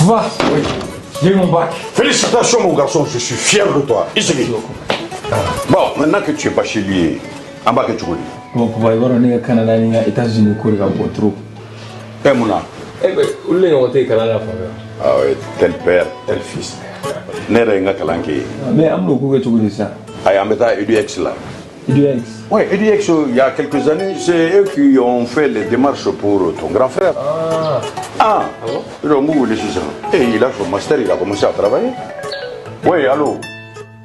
Papa, Oui. J'ai eu mon bac. Félicitations, mon garçon, je suis fier de toi. Ici. Bon, maintenant que tu es bachelier, en bas que tu connais. Bon, papa, i b'a dɔn ne ka Canada ni n ka États-Unis ko de ka bon trop. Eh, mun na? Eh ben, olu de ɲɔgɔn tɛ yen kalan na fan fɛ. Ah ouais, tel père, tel fils. Ne yɛrɛ ye n ka kalan kɛ yen. Mais an bɛn'o ko kɛ cogo di sisan? Ayi, an bɛ taa EDUX la. EDUX. Oui, EDUX, il y a quelques années, c'est eux qui ont fait les démarches pour ton grand frère. Ah. Ah, Ah bon? Ils ont wele sisan. Et il a son master, il a commencé à travailler. Oui, allô?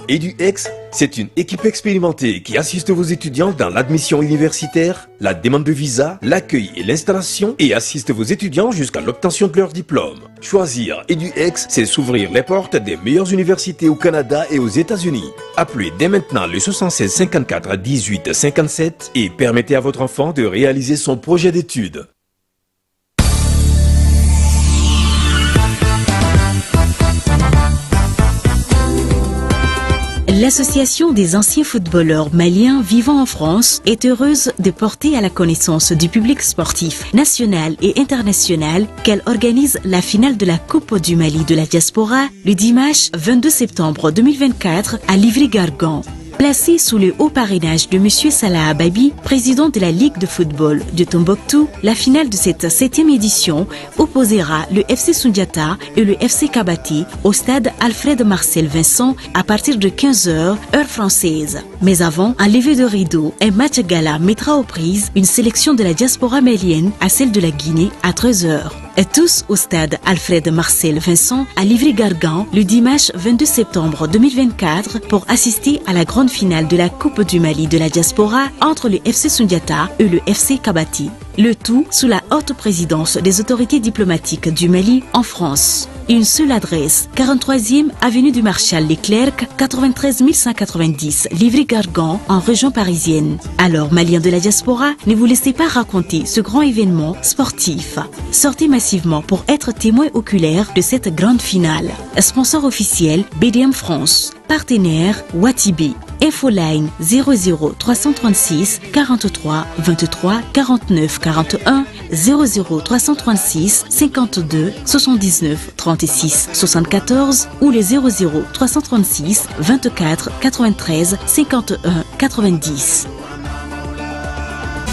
EduX, c'est une équipe expérimentée qui assiste vos étudiants dans l'admission universitaire, la demande de visa, l'accueil et l'installation et assiste vos étudiants jusqu'à l'obtention de leur diplôme. Choisir EduX, c'est s'ouvrir les portes des meilleures universités au Canada et aux États-Unis. Appelez dès maintenant le 76 54 18 57 et permettez à votre enfant de réaliser son projet d'études. L'Association des anciens footballeurs maliens vivant en France est heureuse de porter à la connaissance du public sportif national et international qu'elle organise la finale de la Coupe du Mali de la diaspora le dimanche 22 septembre 2024 à Livry-Gargan. Placée sous le haut parrainage de M. Salah Ababi, président de la Ligue de football de Tombouctou, la finale de cette 7e édition opposera le FC Sundiata et le FC Kabati au stade Alfred Marcel Vincent à partir de 15h, heure française. Mais avant, un lever de rideau, un match gala mettra aux prises une sélection de la diaspora malienne à celle de la Guinée à 13h. Et tous au stade Alfred Marcel Vincent à Livry-Gargan le dimanche 22 septembre 2024 pour assister à la grande finale de la Coupe du Mali de la diaspora entre le FC Sundiata et le FC Kabati. Le tout sous la haute présidence des autorités diplomatiques du Mali en France. Une seule adresse, 43e avenue du Marshal Leclerc, 93 190, Livry-Gargan, en région parisienne. Alors, Maliens de la diaspora, ne vous laissez pas raconter ce grand événement sportif. Sortez massivement pour être témoin oculaire de cette grande finale. Sponsor officiel, BDM France. Partenaire, Watibi. Infoline 00 336 43 23 49 41 00 336 52 79 36 74 ou les 00 336 24 93 51 90.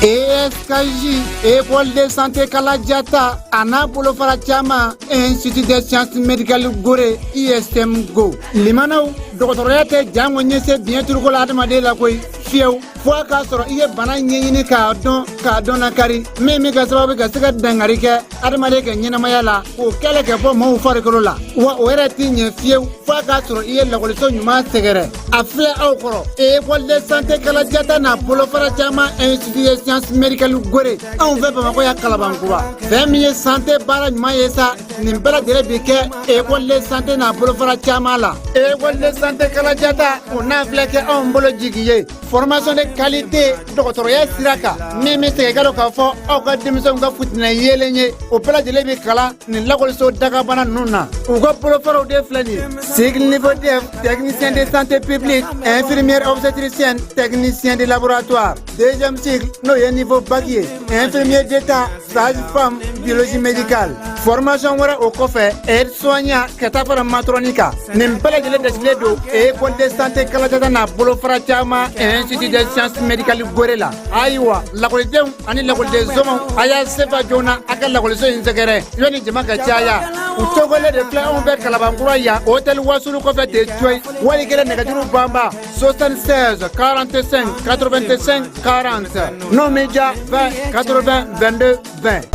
ESKJ, École de santé Kaladiata, a n'a bolofara caman, Institut des sciences médicales Gorée, ISM Go. Limanaw, dɔgɔtɔrɔya tɛ jango ɲɛse biɲɛ turuko la adamaden la koyi fiyewu, fo a k'a sɔrɔ i ye bana ɲɛɲini k'a dɔn, k'a dɔn lakari min bɛ kɛ sababu ka se ka dangari kɛ adamaden ka ɲɛnamaya la, k'o kɛlɛ kɛ bɔ maaw farikolo la. Wa o yɛrɛ t'i ɲɛ fiyewu fo a k'a sɔrɔ i ye lakɔliso ɲuman sɛgɛrɛ. A filɛ aw kɔrɔ, École de santé Kaladiata n'a bolofara caman, Institut des sciences médicales Gorée, anw fɛ Bamakɔ yan, Kalabankura. Fɛn min ye santé baara ɲuman ye sa, nin bɛɛ lajɛlen bi kɛ École de santé n'a bolofara caman la. École de santé Kaladiata, o n'a filɛ kɛ anw bolo jigi ye, formation de qualité dɔgɔtɔrɔya sira kan, min bɛ segin ka dɔn k'a fɔ aw ka denmisɛnw ka futinɛ yeelen ye, o bɛɛ lajɛlen bɛ kalan nin lakɔliso dagabana ninnu na. U ka bolofaraw de filɛ nin ye: cycle niveau DEF, technicien de santé publique, infirmière obstétricienne, technicien de laboratoire; deuxième cycle, n'o ye niveau bac ye, infirmier d'état, sage-femme, biologie médicale. Formation wɛrɛ o kɔfɛ, aide soignant, ka taa fara matron kan. Nin bɛɛ lajɛlen dasigilen don École de santé Kaladiata n'a bolofara caman, Institut des sciences médicales Gorée la. Ayiwa, lakɔlidenw ani lakɔliden somɔgɔw, a y'a sefa joona a ka lakɔliso in sɛgɛrɛ yanni jama ka caya. U tɔgɔlen de filɛ anw fɛ Kalabankura yan, hôtel Wasulu kɔfɛ ten coyi. Wali kelen nɛgɛjuru banba 76 45 85 40, n'o m'i diya, 20 80 22 20.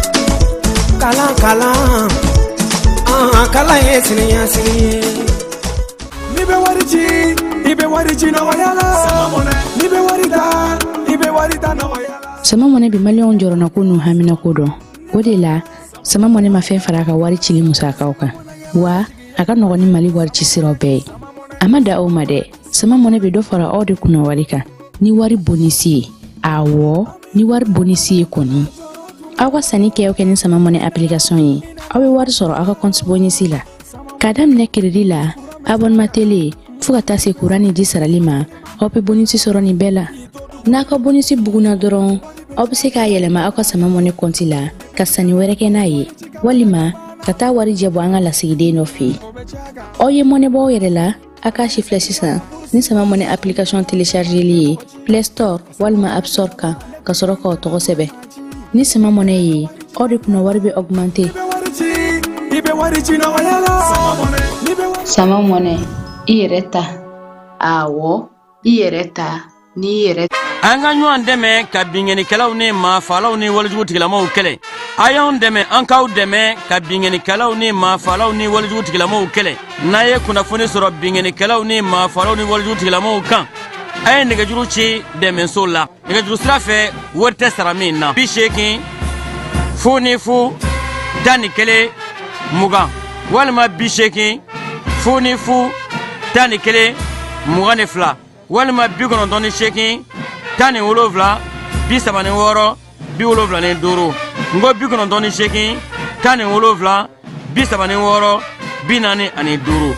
Kalan, kalan, an kalan ye siniɲɛsigi ye. N'i bɛ wari ci, i bɛ wari ci nɔgɔya la. N'i bɛ wari ta, i bɛ wari ta nɔgɔya la. Sama Mɔnɛ bi Maliyɛnw jɔrɔnako n'u haminako dɔn. O de la, Sama Mɔnɛ ma fɛn fara a ka wari cili musakaw kan, wa a ka nɔgɔn ni Mali wari ci siraw bɛɛ ye. A ma da aw ma dɛ, Sama Mɔnɛ bɛ dɔ fara aw de kunna wari kan ni wari bonus ye. Awɔ, ni wari bonus ye kɔni, aw ka sanni kɛ o kɛ ni Sama Mɔnɛ application ye, aw bɛ wari sɔrɔ aw ka compte bonus la. K'a daminɛ crédit la, abonnement télé, fo ka taa se kuran ni ji sarali ma, aw bɛ bonus sɔrɔ nin bɛɛ la. N'a ka bonus bugunna dɔrɔn, aw bɛ se k'a yɛlɛma aw ka Sama Mɔnɛ compte la ka sanni wɛrɛ kɛ n'a ye, walima Ka taa warijɛ bɔ an ka lasigiden dɔ fɛ yen. Aw ye mɔnɛ bɔ aw yɛrɛ la, a k'a sifilɛ sisan ni Sama Mɔnɛ application téléchargeli ye Play Store walima App Store kan ka sɔrɔ k'aw tɔgɔ sɛbɛn. Ni Sama Mɔnɛ ye, aw de kunna wari bɛ augmenter. Sama Mɔnɛ, i yɛrɛ ta. Awɔ, i yɛrɛ ta n'i yɛrɛ. An ka ɲɔgɔn dɛmɛ ka binkannikɛlaw ni maafalaw ni walejugu tigilamaw kɛlɛ. A y'anw dɛmɛ, an k'aw dɛmɛ ka binkannikɛlaw ni maafalaw ni walejugu tigilamaw kɛlɛ. N'a ye kunnafoni sɔrɔ binkannikɛlaw ni maafalaw ni walejugu tigilamaw kan, a ye nɛgɛjuru ci dɛmɛso la nɛgɛjuru sira fɛ, wari tɛ sara min na: 80 00 11 20 walima 80 00 11 22 walima 98 17 36 75. N ko 98 17 36 45.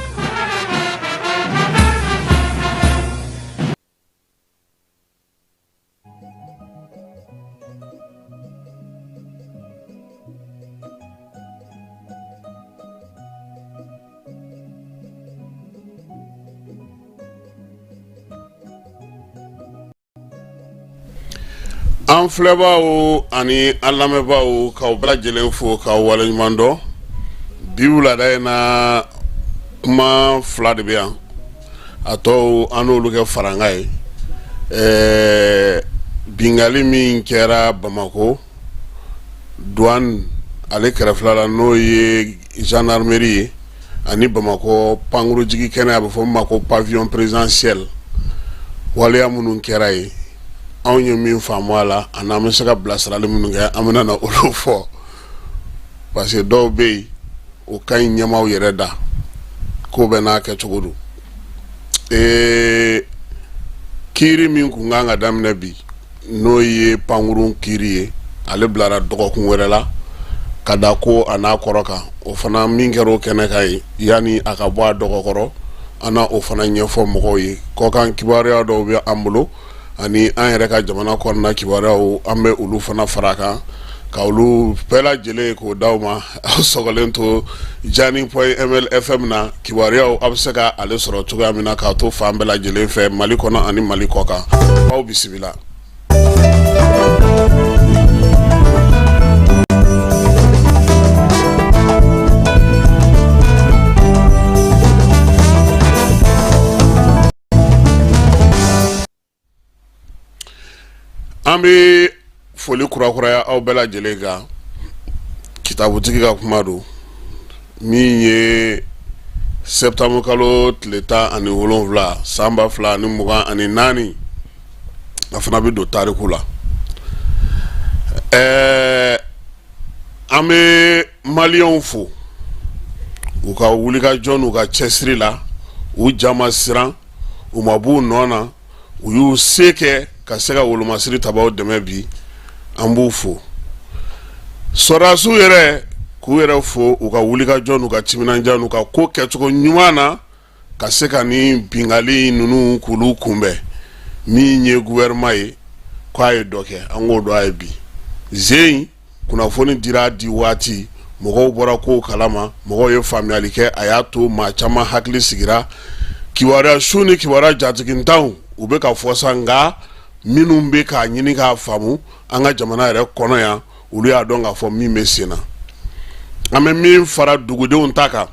An filɛbaaw ani an lamɛnbaaw, k'aw bɛɛ lajɛlen fo k'aw waleɲuman dɔn. Bi wulada in na, kuma fila de bɛ yan, a tɔw an n'olu kɛ farankan ye. Binkanni min kɛra Bamakɔ douane ale kɛrɛfɛla la, n'o ye gendarmerie ye, ani Bamakɔ pankurujigi kɛnɛ, a bɛ fɔ min ma ko pavillon présidentiel, waleya minnu kɛra yen, anw ye min faamu a la ani an bɛ se ka bilasirali minnu kɛ, an bɛna na olu fɔ, parce que dɔw bɛ yen, o ka ɲi ɲɛmaaw yɛrɛ da ko bɛɛ n'a kɛcogo don. Kiiri min kun kan ka daminɛ bi, n'o ye pankurun kiiri ye, ale bilara dɔgɔkun wɛrɛ la ka da ko a n'a kɔrɔ kan. O fana min kɛra o kɛnɛ kan ye, yanni a ka bɔ a dɔgɔkɔrɔ, an na o fana ɲɛfɔ mɔgɔw ye. Kɔkan kibaruya dɔw bɛ an bolo ani an yɛrɛ ka jamana kɔnɔna kibaruyaw, an bɛ olu fana fara kan ka olu bɛɛ lajɛlen k'o d'aw ma. Aw sɔgɔlen to Jani point ml FM na. Kibaruyaw, aw bɛ se ka ale sɔrɔ cogoya min na k'a to fan bɛɛ lajɛlen fɛ, Mali kɔnɔ ani Mali kɔ kan, aw bisimila. An bɛ foli kurakuraya aw bɛɛ lajɛlen kan. Kitabutigi ka kuma don min ye septembre kalo tile 17 san 2024, a fana bɛ don tariku la. An bɛ maliyɛnw fo u ka wulikajɔ n'u ka cɛsiri la. U ja ma siran, u ma b'u nɔ na, u y'u se kɛ ka se ka wolomasiri tabaw dɛmɛ bi. An b'u fo. Sɔrɔdasiw yɛrɛ, k'u yɛrɛ fo u ka wulikajɔ n'u ka timinandiya n'u ka ko kɛcogo ɲuman na ka se ka nin binkanni ninnu k'olu kunbɛn. Min ye gouvernement ye, k'a ye dɔ kɛ, an k'o dɔn a ye bi zen. Kunnafoni dira di waati, mɔgɔw bɔra kow kalama, mɔgɔw ye faamuyali kɛ, a y'a to maa caman hakili sigira. Kibaruya su ni kibaruya jatigintanw, u bɛ ka fɔ sa, nka minnu bɛ k'a ɲini k'a faamu an ka jamana yɛrɛ kɔnɔ yan, olu y'a dɔn k'a fɔ min bɛ sen na. An bɛ min fara dugudenw ta kan,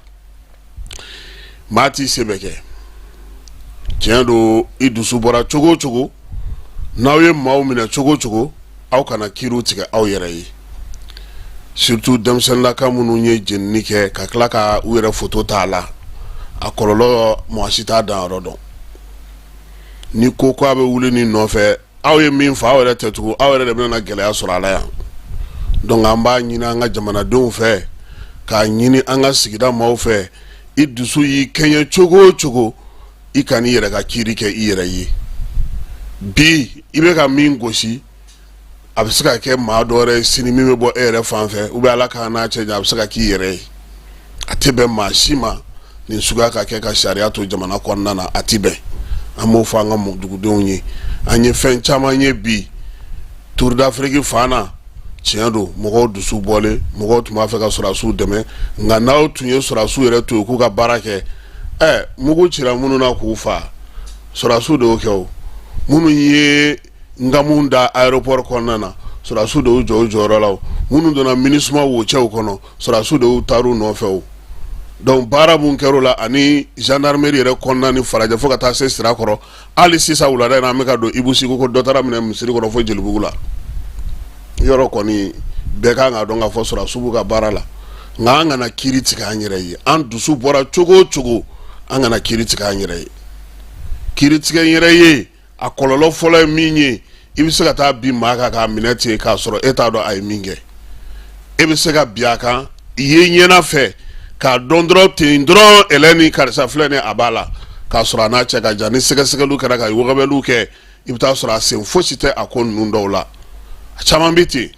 maa t'i se bɛɛ kɛ. Tiɲɛ don, i dusu bɔra cogo o cogo, n'aw ye maaw minɛ cogo o cogo, aw kana kiiriw tigɛ aw yɛrɛ ye, surtout denmisɛnninlaka minnu ye jenini kɛ ka tila ka u yɛrɛ foto t'a la. A kɔlɔlɔ, mɔgɔ si t'a danyɔrɔ dɔn. Ni ko ko a bɛ wuli nin nɔfɛ, aw ye min fɔ, aw yɛrɛ tɛ tugun, aw yɛrɛ de bɛna gɛlɛya sɔrɔ a la yan. Donc an b'a ɲini an ka jamanadenw fɛ, k'a ɲini an ka sigida maaw fɛ, i dusu y'i kɛɲɛ cogo o cogo, i kan'i yɛrɛ ka kiiri kɛ i yɛrɛ ye. Bi i bɛ ka min gosi, a bɛ se ka kɛ maa dɔ wɛrɛ ye sini min bɛ bɔ e yɛrɛ fan fɛ, ou bien Ala k'an n'a cɛ jan, a bɛ se ka k'i yɛrɛ ye. A tɛ bɛn maa si ma nin suguya ka kɛ ka sariya to jamana kɔnɔna na, a tɛ bɛn. An b'o fɔ an ka dugudenw ye. An ye fɛn caman ye bi Tour d'Afrique fan na. Tiɲɛ don, mɔgɔw dusu bɔlen, mɔgɔw tun b'a fɛ ka sɔrɔdasiw dɛmɛ, nka n'aw tun ye sɔrɔdasiw yɛrɛ to yen k'u ka baara kɛ, ɛ mugu cira minnu na k'u fa, sɔrɔdasiw de y'o kɛ. O minnu ye nkamu da aéroport kɔnɔna na, sɔrɔdasiw de y'u jɔ u jɔyɔrɔ la. O minnu donna MINUSMA wocɛw kɔnɔ, sɔrɔdasiw de y'u taar'u nɔfɛ. O donc baara mun kɛr'o la, ani gendarmerie yɛrɛ kɔnɔna ni Falajɛ fo ka taa se Sirakɔrɔ, hali sisan wulada in na an bɛ ka don Ibusi ko dɔ taara minɛ misiri kɔnɔ fo Jelibugu la. Yɔrɔ kɔni bɛɛ kan k'a dɔn k'a fɔ sɔrɔdasiw b'u ka baara la, nka an kana kiiri tigɛ an yɛrɛ ye. An dusu bɔra cogo o cogo, an kana kiiri tigɛ an yɛrɛ ye. Kiiri tigɛ n yɛrɛ ye, a kɔlɔlɔ fɔlɔ ye min ye, i bɛ se ka taa bin maa kan k'a minɛ ten k'a sɔrɔ e t'a dɔn a ye min kɛ. E bɛ se ka bin a kan i ye ɲɛna fɛ k'a dɔn dɔrɔn ten dɔrɔn, ɛlɛ ni karisa filɛ nin, a b'a la, k'a sɔrɔ a n'a cɛ ka jan. Ni sɛgɛsɛgɛliw kɛra ka wɔgɔbɛliw kɛ, i bɛ taa sɔrɔ a sen fosi tɛ a ko ninnu dɔw la. A caman bɛ ten.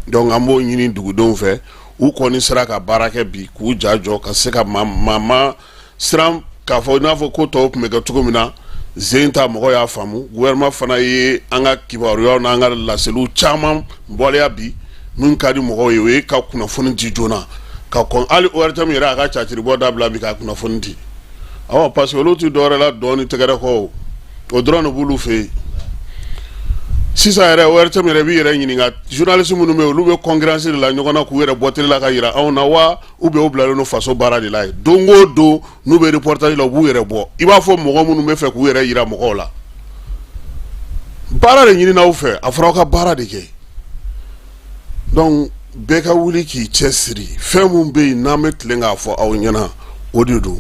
Donc an b'o ɲini dugudenw fɛ, u kɔni sera ka baara kɛ bi k'u ja jɔ ka se ka maa ma siran k'a fɔ i n'a fɔ ko tɔw tun bɛ kɛ cogo min na. Zen ta mɔgɔ y'a faamu, gouvernement fana ye an ka kibaruyaw n'an ka laseliw caman bɔleya bi. Min ka di mɔgɔw ye, o ye ka kunnafoni di joona ka kɔn. Hali ORTM yɛrɛ a ka catiribɔ dabila bi ka kunnafoni di. Awɔ, parce que olu tɛ dɔwɛrɛ la dɔn ni tɛgɛrɛ kɔ, o dɔrɔn de b'olu fɛ yen sisan yɛrɛ. ORTM yɛrɛ b'i yɛrɛ ɲininka, journaliste minnu bɛ yen, olu bɛ concurrence de la ɲɔgɔn na k'u yɛrɛ bɔ télé la ka yira anw na wa, ou bien u bilalen don faso baara de la yen? Don o don n'u bɛ reportage la, u b'u yɛrɛ bɔ i b'a fɔ mɔgɔ minnu bɛ fɛ k'u yɛrɛ yira mɔgɔw la. Baara de ɲinina aw fɛ, a fɔra aw ka baara de kɛ. Donc bɛɛ ka wuli k'i cɛ siri. Fɛn min bɛ yen n'an bɛ tilen k'a fɔ aw ɲɛna, o de don.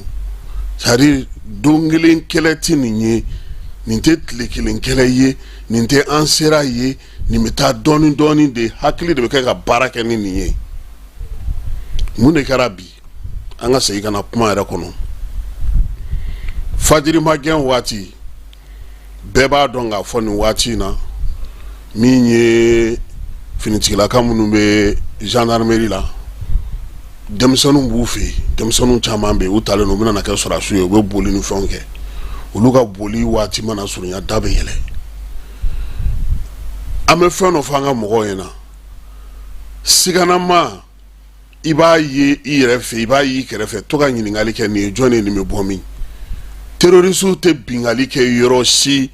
C'est à dire don kelen kɛlɛ tɛ nin ye, nin tɛ tile kelen kɛlɛ ye, nin tɛ an sera ye, nin bɛ taa dɔɔni dɔɔni de. Hakili de bɛ kɛ ka baara kɛ ni nin ye. Mun de kɛra bi? An ka segin ka na kuma yɛrɛ kɔnɔ. Fajiri magɛn waati, bɛɛ b'a dɔn k'a fɔ nin waati in na, min ye finitigilaka minnu bɛ gendarmerie la, denmisɛnninw b'u fɛ yen. Denmisɛnninw caman bɛ yen, u talen don, u bɛna na kɛ sɔrɔdasiw ye, u bɛ boli ni fɛnw kɛ. Olu ka boli waati mana surunya, da bɛ yɛlɛ. An bɛ fɛn dɔ fɔ an ka mɔgɔw ɲɛna, siganama i b'a ye i yɛrɛ fɛ, i b'a y'i kɛrɛfɛ, to ka ɲininkali kɛ: nin ye jɔn ye, nin bɛ bɔ min? Terroristew tɛ binkanni kɛ yɔrɔ si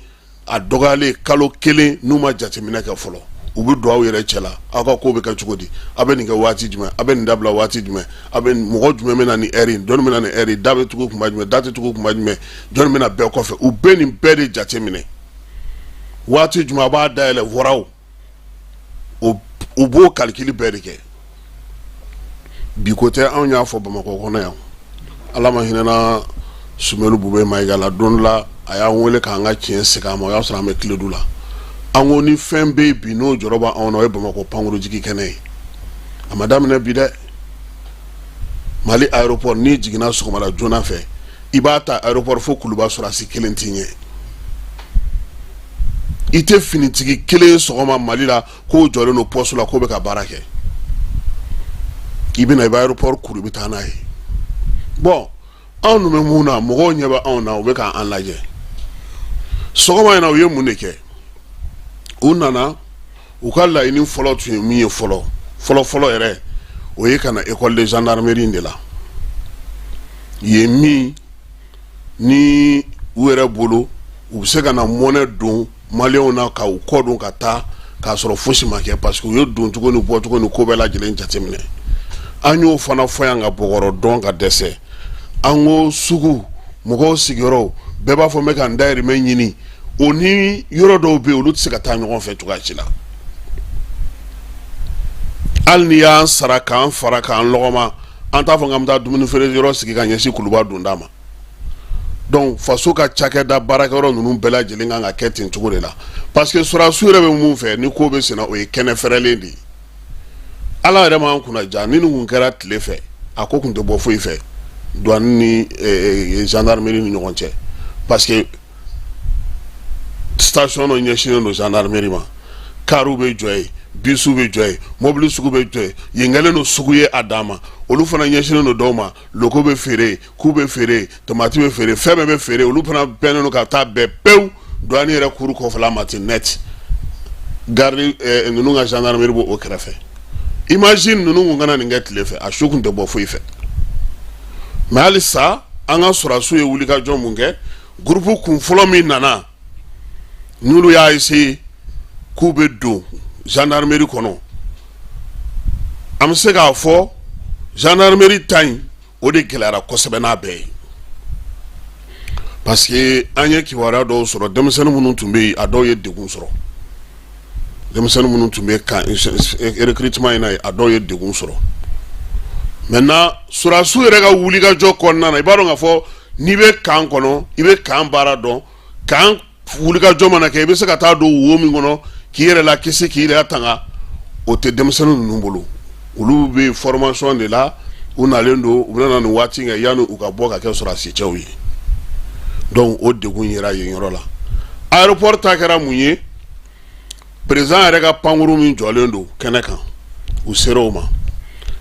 a dɔgɔyalen kalo kelen n'u ma jateminɛ kɛ fɔlɔ. U bɛ don aw yɛrɛ cɛ la, aw ka ko bɛ kɛ cogo di, aw bɛ nin kɛ waati jumɛn, aw bɛ nin dabila waati jumɛn, aw bɛ mɔgɔ jumɛn bɛ na nin heure, jɔnni bɛ na nin heure, da bɛ tugu kuma jumɛn, da tɛ tugu kuma jumɛn, jɔnni bɛ na bɛɛ kɔfɛ. U bɛ nin bɛɛ de jateminɛ. Waati jumɛn a b'a dayɛlɛ waraw, u b'o calcul bɛɛ de kɛ. Bi ko tɛ, anw y'a fɔ Bamakɔ kɔnɔ yan. Ala ma hinɛna Sumelu Bube Mayiga la, don dɔ la a y'an wele k'an ka tiɲɛ segin a ma. O y'a sɔrɔ an bɛ Kiledu la. An ko ni fɛn bɛ yen bi n'o jɔrɔ b'anw na, o ye Bamakɔ pankurujigi kɛnɛ ye. A ma daminɛ bi dɛ. Mali aéroport, n'i jiginna sɔgɔmada joona fɛ, i b'a ta aéroport fo Kuluba, sɔrɔdasi kelen t'i ɲɛ. I tɛ finitigi kelen sɔgɔma Mali la k'o jɔlen don poste la k'o bɛ ka baara kɛ. I bɛ na, i bɛ aéroport kuru, i bɛ taa n'a ye. Bon, anw dun bɛ mun na? Mɔgɔw ɲɛ bɛ anw na, u bɛ k'an lajɛ. Sɔgɔma in na, u ye mun de kɛ? U nana, u ka laɲini fɔlɔ tun ye min ye fɔlɔ fɔlɔ fɔlɔ yɛrɛ, o ye ka na école de gendarmerie de la yen, min ni u yɛrɛ bolo u bɛ se ka na mɔnɛ don maliyɛnw na ka u kɔ don ka taa k'a sɔrɔ fosi ma kɛ, parce que u ye doncogo ni bɔcogo ni ko bɛɛ lajɛlen jateminɛ. An y'o fana fɔ yan ka bɔgɔrɔ dɔn ka dɛsɛ. An ko sugu mɔgɔw sigiyɔrɔw bɛɛ b'a fɔ n bɛ ka n dayirimɛ ɲini, o ni yɔrɔ dɔw bɛ yen, olu tɛ se ka taa ɲɔgɔn fɛ cogoya si la. Hali n'i y'an sara k'an fara k'an lɔgɔma, an t'a fɔ k'an bɛ taa dumuni feere yɔrɔ sigi ka ɲɛsin Kuluba donda ma. Donc faso ka cakɛda baarakɛyɔrɔ ninnu bɛɛ lajɛlen kan ka kɛ ten cogo de la, parce que sɔrɔdasiw yɛrɛ bɛ mun fɛ ni ko bɛ senna, o ye kɛnɛ fɛrɛlen de ye. Ala yɛrɛ m'an kunna ja, ni nin kun kɛra tile fɛ, a ko kun tɛ bɔ foyi fɛ douane ni gendarmerie ni ɲɔgɔn cɛ, parce que station dɔ ɲɛsinnen don gendarmerie ma, kariw bɛ jɔ yen, bisiw bɛ jɔ yen, mobili sugu bɛ jɔ yen. Yen kɛlen don sugu ye a dan ma. Olu fana ɲɛsinnen don dɔw ma, loko bɛ feere yen, ku bɛ feere yen, tomati bɛ feere, fɛn bɛɛ bɛ feere. Olu fana bɛnnen don ka taa bɛɛ pewu douane yɛrɛ kuru kɔfɛla ma ten net. Garde ninnu ka gendarmerie b'o kɛrɛfɛ. Imagine ninnu kun kana nin kɛ tile fɛ, a su kun tɛ bɔ foyi fɛ. Mais halisa an ka sɔrɔdasiw ye wulikajɔ mun kɛ, groupe kun fɔlɔ min nana, n'olu y'a essayer k'u bɛ don gendarmerie kɔnɔ, an bɛ se k'a fɔ gendarmerie ta in, o de gɛlɛyara kosɛbɛ n'a bɛɛ ye, parce que an ye kibaruya dɔw sɔrɔ, denmisɛnnin minnu tun bɛ yen, a dɔw ye degun sɔrɔ. Denmisɛnnin minnu tun bɛ kan recrutement in na, a dɔw ye degun sɔrɔ. Maintenant, sɔrɔdasiw yɛrɛ ka wulikajɔ kɔnɔna na, i b'a dɔn k'a fɔ n'i bɛ camp kɔnɔ, i bɛ camp baara dɔn. Camp wulikajɔ mana kɛ, i bɛ se ka taa don wo min kɔnɔ k'i yɛrɛ la kisi, k'i yɛrɛ tanga, o tɛ denmisɛnnin ninnu bolo. Olu bɛ formation de la, u nalen don, u bɛna nin waati kɛ yanni u ka bɔ ka kɛ sɔrɔdasi cɛw ye. Donc o degun yera yen yɔrɔ la. Aéroport ta kɛra mun ye? Président yɛrɛ ka pankuru min jɔlen don kɛnɛ kan, u sera o ma.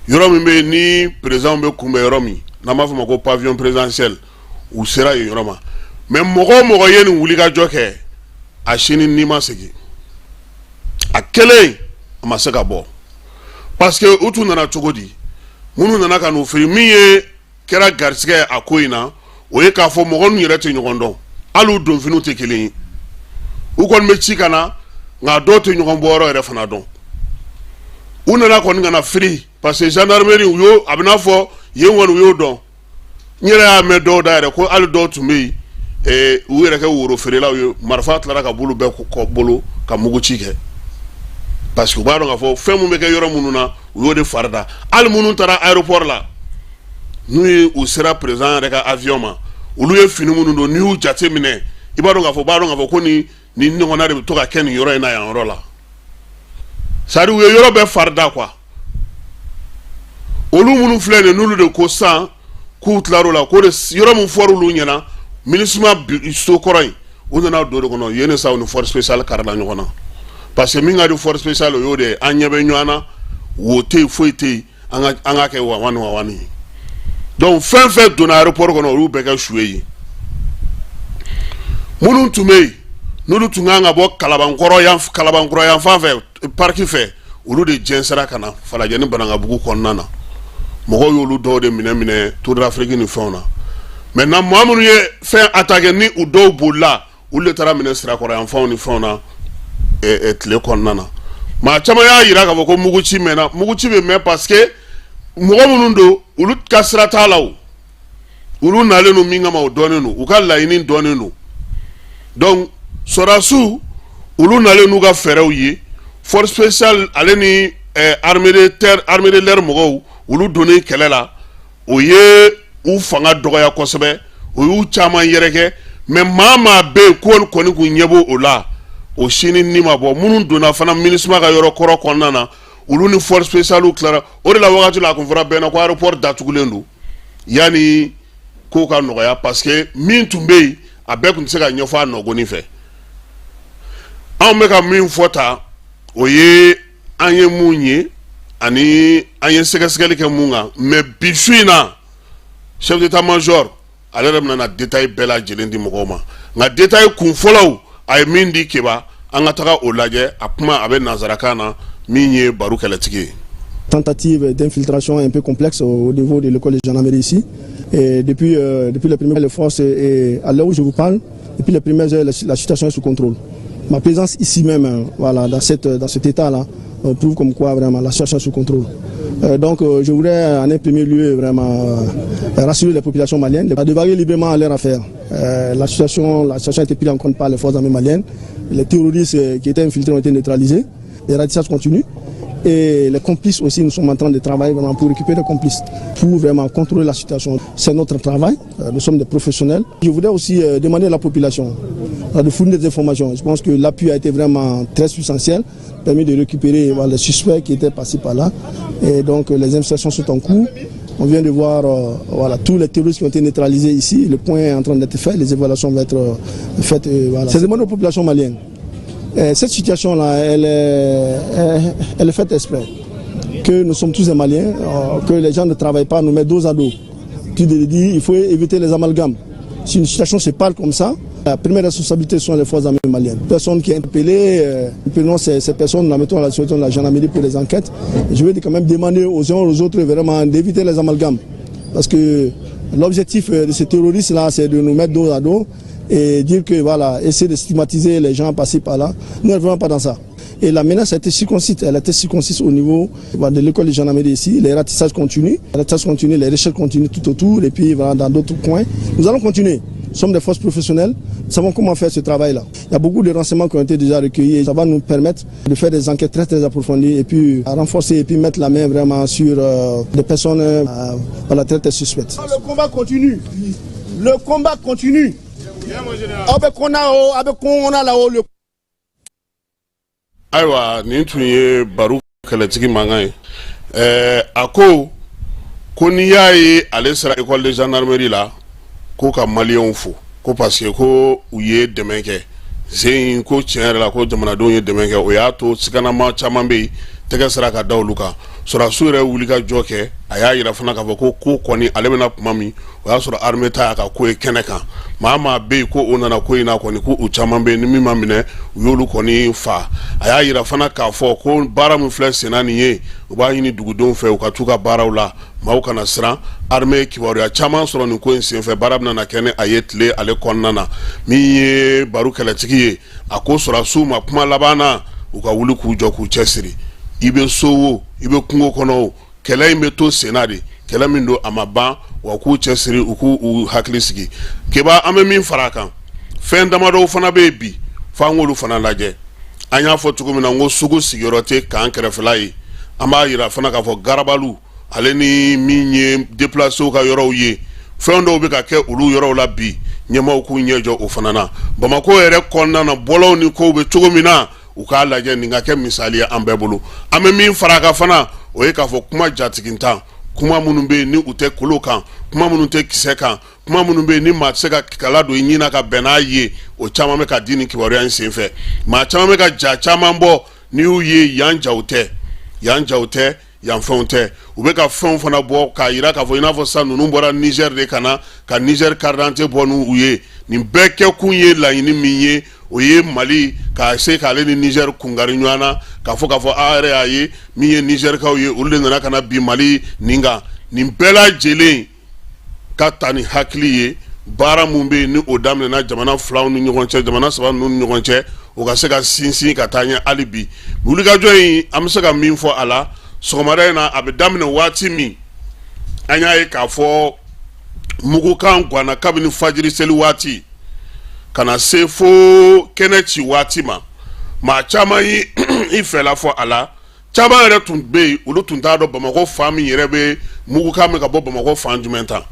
Yɔrɔ min bɛ yen ni président bɛ kunbɛn yɔrɔ min n'an b'a fɔ o ma ko pavillon présidentiel, u sera yen yɔrɔ ma. Mais mɔgɔ o mɔgɔ ye nin wulikajɔ kɛ, a sini ni ma segin, a kelen a ma se ka bɔ, parce que u tun nana cogo di? Minnu nana ka n'u fili, min ye kɛra garisɛgɛ a ko in na, o ye k'a fɔ mɔgɔ ninnu yɛrɛ tɛ ɲɔgɔn dɔn, hali u donfiniw tɛ kelen ye. U kɔni bɛ ci ka na, nka dɔw tɛ ɲɔgɔn bɔyɔrɔ yɛrɛ fana dɔn. U nana kɔni ka na fili, parce que gendarmerie, u y'o, a bɛ n'a fɔ yen kɔni, u y'o dɔn. N yɛrɛ y'a mɛn dɔw da yɛrɛ ko hali dɔw tun bɛ yen, u yɛrɛ kɛ woro feerelaw ye, marifa tilara ka bolo bɛɛ kɔ bolo ka mugu ci kɛ, parce que u b'a dɔn k'a fɔ fɛn mun bɛ kɛ yɔrɔ minnu na, u y'o de fari da. Hali minnu taara aéroport la, n'u ye u sera président yɛrɛ ka avion ma, olu ye fini minnu don, n'i y'u jate minɛ, i b'a dɔn k'a fɔ, u b'a dɔn k'a fɔ ko nin nin ɲɔgɔnna de bɛ to ka kɛ nin yɔrɔ in na, yan yɔrɔ la. C'est à dire, u ye yɔrɔ bɛɛ fari da quoi. Olu minnu filɛ nin, n'olu de ko sisan k'u tilar'o la, ko de yɔrɔ min fɔra olu ɲɛna, MINUSMA so kɔrɔ in, u nana don o de kɔnɔ yen de sa, u ni force spéciale karila ɲɔgɔn na, parce que min ka di force spéciale, o y'o de ye. An ɲɛ bɛ ɲɔgɔn na, wo tɛ yen, foyi tɛ yen, an ka kɛ wawani wawani. Donc fɛn fɛn donna aéroport kɔnɔ, olu bɛɛ kɛ su ye. Minnu tun bɛ yen, n'olu tun kan ka bɔ Kalabankɔrɔ yan, Kalabankɔrɔ yan fan fɛ, parc fɛ, olu de jɛnsɛra ka na Falajɛ ni Banankabugu kɔnɔna na. Mɔgɔw y'olu dɔw de minɛ minɛ Tour d'Afrique ni fɛnw na. Maintenant, maa minnu ye fɛn attaqué, ni u dɔw bolila, olu de taara minɛ Sirakɔrɔ yan fanw ni fɛnw na tile kɔnɔna na. Maa caman y'a jira k'a fɔ ko muguci mɛnna. Muguci bɛ mɛn parce que mɔgɔ minnu don, olu ka sira t'a la. O olu nalen don min kama, o dɔnnen don, u ka laɲini dɔnnen don. Donc sɔrɔdasiw, olu nalen n'u ka fɛɛrɛw ye. Force spéciale ale ni armée de terre, armée de l'air mɔgɔw, olu donnen kɛlɛ la, o ye u fanga dɔgɔya kosɛbɛ, o y'u caman yɛrɛkɛ. Mais maa maa bɛ yen ko kɔni kun ɲɛ b'o o la, o sini ni ma bɔ. Minnu donna fana MINUSMA ka yɔrɔ kɔrɔ kɔnɔna na, olu ni force spéciale tilara o de la. Wagati la, a kun fɔra bɛɛ na ko aéroport datugulen don yanni ko ka nɔgɔya, parce que min tun bɛ yen, a bɛɛ tun tɛ se ka ɲɛfɔ a nɔgɔnin fɛ. Anw bɛ ka min fɔ ta, o ye an ye mun ye ani an ye sɛgɛsɛgɛli kɛ mun kan. Mais bi su in na, chef d'état-major ale yɛrɛ bɛna na détail bɛɛ lajɛlen di mɔgɔw ma. Nka détail kun fɔlɔw, a ye min di Keba, an ka taga o lajɛ. A kuma a bɛ nanzarakan na, min ye baro kɛlɛtigi ye. Tentative d'infiltration un peu complexe au niveau de l'école de gendarmerie ici. Et depuis les premières forces, et à l'heure où je vous parle, depuis les premières heures, la situation est sous contrôle. Ma présence ici même, hein, voilà, dans cet état-là, prouve comme quoi vraiment la situation est sous contrôle. Donc je voudrais en un premier lieu vraiment rassurer les populations maliennes de vaquer librement à leur affaire. La situation a été prise en compte par les forces armées maliennes. Les terroristes qui étaient infiltrés ont été neutralisés. Les ratissages continuent. Et les complices aussi, nous sommes en train de travailler vraiment pour récupérer les complices, pour vraiment contrôler la situation. C'est notre travail, nous sommes des professionnels. Je voudrais aussi demander à la population de fournir des informations. Je pense que l'appui a été vraiment très substantiel, permis de récupérer, voilà, les suspects qui étaient passés par là. Et donc les investigations sont en cours. On vient de voir voilà, tous les terroristes qui ont été neutralisés ici. Le point est en train d'être fait, les évaluations vont être faites. Voilà. C'est demande aux populations maliennes. Cette situation-là, elle est faite exprès. Que nous sommes tous des Maliens, que les gens ne travaillent pas, nous mettent dos à dos. Tu te dis, il faut éviter les amalgames. Si une situation se parle comme ça, La première responsabilité sont les forces armées maliennes. Personne qui est interpellée, prenons ces personnes, nous la mettons à la disposition de la gendarmerie pour les enquêtes. Je veux quand même demander aux uns aux autres vraiment d'éviter les amalgames. Parce que l'objectif de ces terroristes-là, c'est de nous mettre dos à dos et dire que voilà, essayer de stigmatiser les gens par-ci par-là. Nous ne vraiment pas dans ça. Et la menace a été circonscrite, elle a été circonscrite au niveau de l'école de gendarmerie ici. Les ratissages continuent, les ratissages continuent, les recherches continuent tout autour et puis voilà, dans d'autres coins. Nous allons continuer. Nous sommes des forces professionnelles, nous savons comment faire ce travail-là. Il y a beaucoup de renseignements qui ont été déjà recueillis et ça va nous permettre de faire des enquêtes très très approfondies et puis à renforcer et puis mettre la main vraiment sur des personnes voilà, très très suspectes. Le combat continue. Le combat continue. Avec on a, avec on a là-haut le Ayiwa, nin tun ye Baru kɛlɛtigi mankan ye. A ko n'i y'a ye ale sera école de gendarmerie la, ko ka maliyɛnw fo, ko parce que ko u ye dɛmɛ kɛ sen, ko tiɲɛ yɛrɛ la, ko jamanadenw ye dɛmɛ kɛ. O y'a to siganama caman bɛ yen, tɛgɛ sera ka da olu kan. Sɔrɔdasiw yɛrɛ wuli ka jɔ kɛ. A y'a yira fana k'a fɔ ko kɔni ale bɛna kuma min, o y'a sɔrɔ armée ta y'a ka ko ye kɛnɛ kan. Maa maa bɛ yen ko o nana ko in na kɔni, ko u caman bɛ yen, ni min ma minɛ, u y'olu kɔni fa. A y'a yira fana k'a fɔ ko baara min filɛ senna nin ye, u b'a ɲini dugudenw fɛ u ka t'u ka baaraw la, maaw kana siran. Armée kibaruya caman sɔrɔ nin ko in senfɛ, baara bɛna na kɛ ni a ye tile ale kɔnɔna na. Min ye Baru kɛlɛtigi ye, a ko sɔrɔdasiw ma kuma laban na, u ka wuli k'u jɔ k'u cɛsiri. I bɛ so o, i bɛ kungo kɔnɔ o, kɛlɛ in bɛ to senna de. Kɛlɛ min don, a ma ban wa. K'u cɛsiri, u k'u u hakili sigi. Keba, an bɛ min fara a kan, fɛn damadɔw fana bɛ yen bi f'an k'olu fana lajɛ. An y'a fɔ cogo min na, n ko sugu sigiyɔrɔ tɛ k'an kɛrɛfɛla ye. An b'a yira fana k'a fɔ garabalu ale ni min ye déplacéw ka yɔrɔw ye, fɛn dɔw bɛ ka kɛ olu yɔrɔw la bi. Ɲɛmaaw k'u ɲɛ jɔ o fana na. Bamakɔ yɛrɛ kɔnɔna na, bɔlɔw ni kow bɛ cogo min na, u k'a lajɛ, nin ka kɛ misali ye an bɛɛ bolo. An bɛ min fara a kan fana, o ye k'a fɔ kuma jatigintan, kuma minnu bɛ yen ni u tɛ kolo kan, kuma minnu tɛ kisɛ kan, kuma minnu bɛ yen ni maa tɛ se ka kala don i ɲin na ka bɛn n'a ye, o caman bɛ ka di nin kibaruya in senfɛ. Maa caman bɛ ka ja caman bɔ, n'i y'u ye, yan jaw tɛ, yan jaw tɛ, yan fɛnw tɛ. U bɛ ka fɛnw fana bɔ k'a yira k'a fɔ i n'a fɔ sisan ninnu bɔra Niger de ka na ka Niger carte d'identité bɔ n'u ye. Nin bɛɛ kɛkun ye laɲini min ye, o ye Mali ka se k'ale ni Niger kungari ɲɔgɔn na, k'a fɔ a yɛrɛ y'a ye min ye Nigerkaw ye, olu de nana ka na bin Mali nin kan. Nin bɛɛ lajɛlen ka ta ni hakili ye, baara mun bɛ yen ni o daminɛna jamana filaw ni ɲɔgɔn cɛ, jamana saba ninnu ni ɲɔgɔn cɛ, o ka se ka sinsin ka taa ɲɛ hali bi. Wulikajɔ in, an bɛ se ka min fɔ a la sɔgɔmada in na, a bɛ daminɛ waati min, an y'a ye k'a fɔ mugukan ganna kabini fajiri seli waati ka na se fo kɛnɛ ci waati ma. Maa caman yi i fɛla fɔ a la. Caman yɛrɛ tun bɛ yen, olu tun t'a dɔn Bamakɔ fan min yɛrɛ bɛ mugukan bɛ ka bɔ Bamakɔ fan jumɛn ta.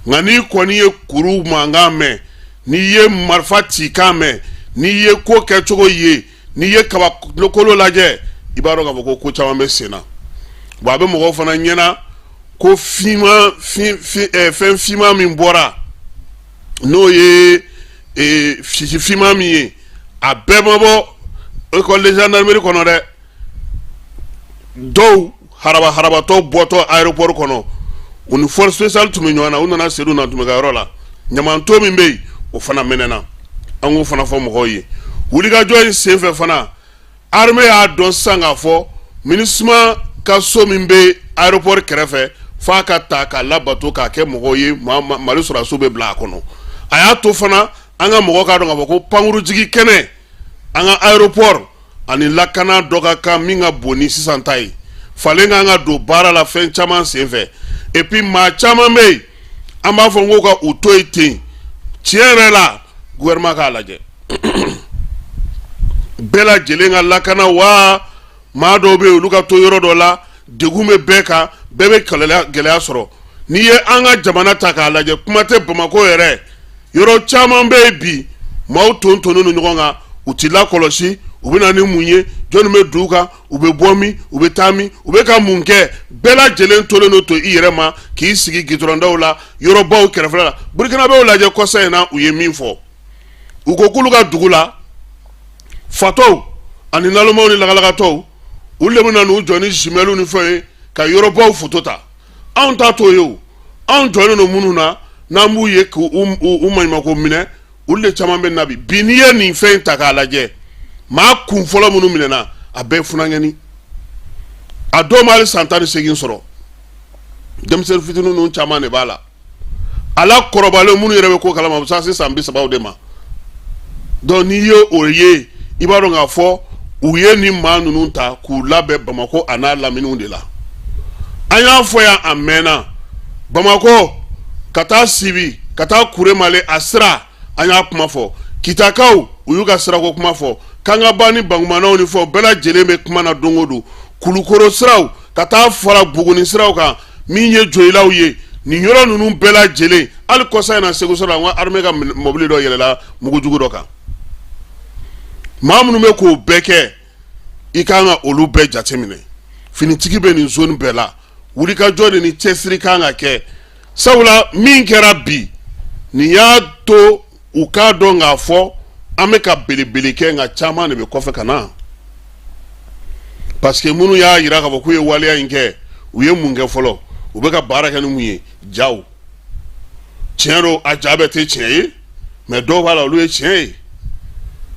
Nka n'i kɔni ye kuru mankan mɛn, n'i ye marifa cikan mɛn, n'i ye ko kɛcogo ye, n'i ye kabakolo lajɛ, i b'a dɔn k'a fɔ ko ko caman bɛ sen na. Wa a bɛ mɔgɔw fana ɲɛna ko finman fin fɛn finman min bɔra, n'o ye sisi finman min ye, a bɛɛ ma bɔ école de gendarmerie kɔnɔ dɛ. Dɔw haraba harabatɔ bɔtɔ aéroport kɔnɔ, u ni force spéciale tun bɛ ɲɔgɔn na, u nana Seydou na tun bɛ ka yɔrɔ la. Ɲamanto min bɛ yen, o fana mɛnɛna. An k'o fana fɔ mɔgɔw ye. Wulikajɔ in senfɛ fana, armée y'a dɔn sisan k'a fɔ MINUSMA ka so min bɛ aéroport kɛrɛfɛ, f'a ka ta k'a labato k'a kɛ mɔgɔw ye, Mali sɔrɔdasiw bɛ bila a kɔnɔ. A y'a to fana an ka mɔgɔw k'a dɔn k'a fɔ ko pankurujigi kɛnɛ, an ka aéroport ani lakana dɔ ka kan min ka bon ni sisan ta ye, falen kan ka don baara la fɛn caman senfɛ. Et puis maa caman bɛ yen, an b'a fɔ n ko ka u to yen ten. Tiɲɛ yɛrɛ la, gouvernement k'a lajɛ bɛɛ lajɛlen ka lakana wa. Maa dɔw bɛ yen, olu ka to yɔrɔ dɔ la, degun bɛ bɛɛ kan, bɛɛ bɛ gɛlɛya sɔrɔ. N'i ye an ka jamana ta k'a lajɛ, kuma tɛ Bamakɔ yɛrɛ, yɔrɔ caman bɛ yen bi, maaw ton tonnen don ɲɔgɔn kan, u ti lakɔlɔsi. U bɛ na ni mun ye? Jɔnni bɛ don u kan? U bɛ bɔ min? U bɛ taa min? U bɛ ka mun kɛ? Bɛɛ lajɛlen tolen don to i yɛrɛ ma k'i sigi gidɔrɔndaw la, yɔrɔbaw kɛrɛfɛla la. Burukinabew lajɛ kɔsa in na, u ye min fɔ, u ko k'olu ka dugu la, fatɔw ani nalomaw ni lagalakatɔw, olu de bɛ na n'u jɔ ni jumelles ni fɛnw ye ka yɔrɔbaw foto ta. Anw ta t'o ye o. Anw jɔlen don minnu na, n'an b'u ye k'u maɲumanko minɛ, olu Olu de caman bɛ na bi. Bi n'i ye nin fɛn in ta k'a lajɛ, maa kun fɔlɔ minnu minɛna, a bɛɛ funankɛni, a dɔw ma hali san 18 sɔrɔ. Denmisɛnnin fitinin ninnu caman de b'a la. A la kɔrɔbalen minnu yɛrɛ bɛ ko kalama, a bɛ se san 30 de ma. Donc n'i ye o ye, i b'a dɔn k'a fɔ u ye nin maa ninnu ta k'u labɛn Bamakɔ a n'a laminiw de la. An y'a fɔ yan a mɛnna, Bamakɔ ka taa Sibi ka taa Kuremale, a sira an y'a kuma fɔ. Kitakaw, u y'u ka sirako kuma fɔ. Kangaba ni Bangumanaw ni fɔ bɛɛ lajɛlen bɛ kuma na don o don. Kulukoro siraw ka taa fara Buguni siraw kan, min ye Joyilaw ye, nin yɔrɔ ninnu bɛɛ lajɛlen. Hali kɔsa in na, Segu sira, an ka armée ka mɔbili dɔ yɛlɛla mugujugu dɔ kan. Maa minnu bɛ k'o bɛɛ kɛ, i kan ka olu bɛɛ jateminɛ. Finitigi bɛ nin zone bɛɛ la. Wulikajɔ de ni cɛsiri kan ka kɛ, sabula min kɛra bi, nin y'a to u k'a dɔn k'a fɔ an bɛ ka belebele kɛ, nka caman de bɛ kɔfɛ ka na, parce que minnu y'a jira k'a fɔ k'u ye waleya in kɛ, u ye mun kɛ fɔlɔ? U bɛ ka baara kɛ ni mun ye? Jaw tiɲɛ don, a ja bɛɛ tɛ tiɲɛ ye, mais dɔw b'a la, olu ye tiɲɛ ye,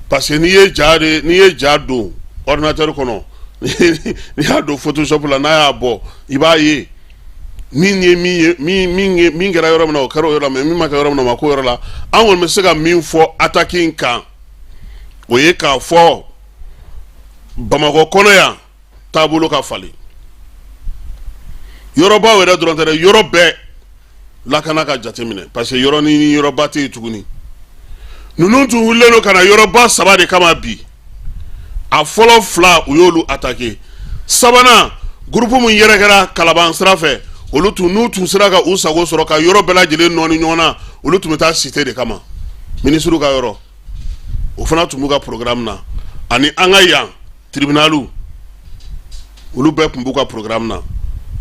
parce que n'i ye ja de, n'i ye ja don ordinateur kɔnɔ, n'i y'a don Photoshop la, n'a y'a bɔ, i b'a ye min ye min ye, min min ye min kɛra yɔrɔ min na, o kɛra o yɔrɔ la, mais min ma kɛ yɔrɔ min na, o ma k'o yɔrɔ la. An kɔni bɛ se ka min fɔ attaque in kan, o ye k'a fɔ Bamakɔ kɔnɔ yan, taabolo ka falen. Yɔrɔbaw yɛrɛ dɔrɔn tɛ dɛ, yɔrɔ bɛɛ lakana ka jateminɛ, parce que yɔrɔ ni yɔrɔba tɛ yen tuguni. Ninnu tun wulilen don ka na yɔrɔba saba de kama bi. A fɔlɔ fila, u y'olu attaqué. Sabanan, groupe min yɛrɛ kɛra Kalaban sira fɛ, olu tun n'u tun sera ka u sago sɔrɔ ka yɔrɔ bɛɛ lajɛlen nɔɔni ɲɔgɔn na, olu tun bɛ taa cité de kama, minisiriw ka yɔrɔ, o fana tun b'u ka programme na, ani an ka yan tribunal, olu bɛɛ tun b'u ka programme na.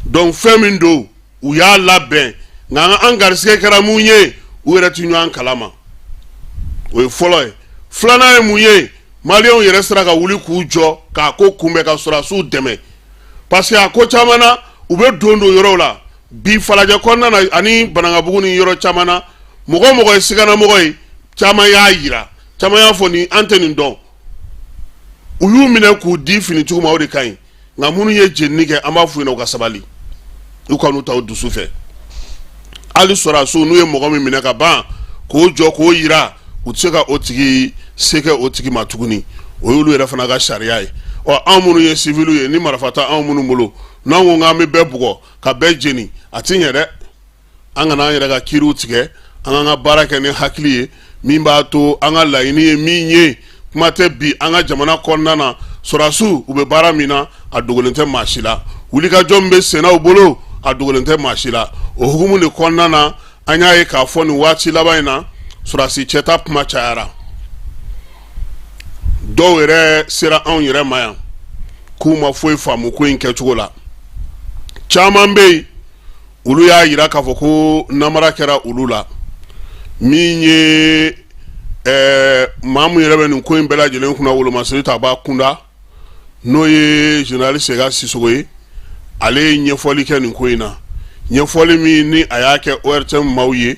Donc fɛn min don, u y'a labɛn, nka an garisɛgɛ kɛra mun ye? U yɛrɛ ti ɲɔgɔn kalama. O ye fɔlɔ ye. Filanan ye mun ye? Maliyɛnw yɛrɛ sera ka wuli k'u jɔ k'a ko kunbɛn, ka sɔrɔdasiw dɛmɛ, parce que a ko caman na, u bɛ don don yɔrɔw la bi, Falajɛ kɔnɔna na ani Banankabugu ni yɔrɔ caman na. Mɔgɔ o mɔgɔ ye siganamɔgɔ ye, caman y'a yira, caman y'a fɔ nin an tɛ nin dɔn. U y'u minɛ k'u di finitigiw ma, o de ka ɲi. Nka minnu ye jenini kɛ, an b'a f'u ɲɛna u ka sabali, u kan'u ta u dusu fɛ. Hali sɔrɔdasiw, n'u ye mɔgɔ min minɛ ka ban k'o jɔ k'o yira, u tɛ se ka o tigi se kɛ o tigi ma tuguni. O y'olu yɛrɛ fana ka sariya ye. Ɔ, anw minnu ye siviliw ye, ni marifa tɛ anw minnu bolo, n'anw ko k'an bɛ bɛɛ bugɔ ka bɛɛ jeni, a ti ɲɛ dɛ. An kana an yɛrɛ ka kiiriw tigɛ, an k'an ka baara kɛ ni hakili ye, min b'a to an ka laɲini ye min ye. Kuma tɛ bi an ka jamana kɔnɔna na, sɔrɔdasiw, u bɛ baara min na, a dogolen tɛ maa si la. Wulikajɔ min bɛ senna u bolo, a dogolen tɛ maa si la. O hukumu de kɔnɔna na, an y'a ye k'a fɔ nin waati laban in na, sɔrɔdasi cɛta kuma cayara. Dɔw yɛrɛ sera anw yɛrɛ ma yan k'u ma foyi faamu ko in kɛcogo la. Caman bɛ yen, olu y'a yira k'a fɔ ko namara kɛra olu la. Min ye maa mun yɛrɛ bɛ nin ko in bɛɛ lajɛlen kunna, wolomasiri ta b'a kunda, n'o ye général Sega Sisoko ye, ale ye ɲɛfɔli kɛ nin ko in na. Ɲɛfɔli min ni a y'a kɛ ORTM maaw ye,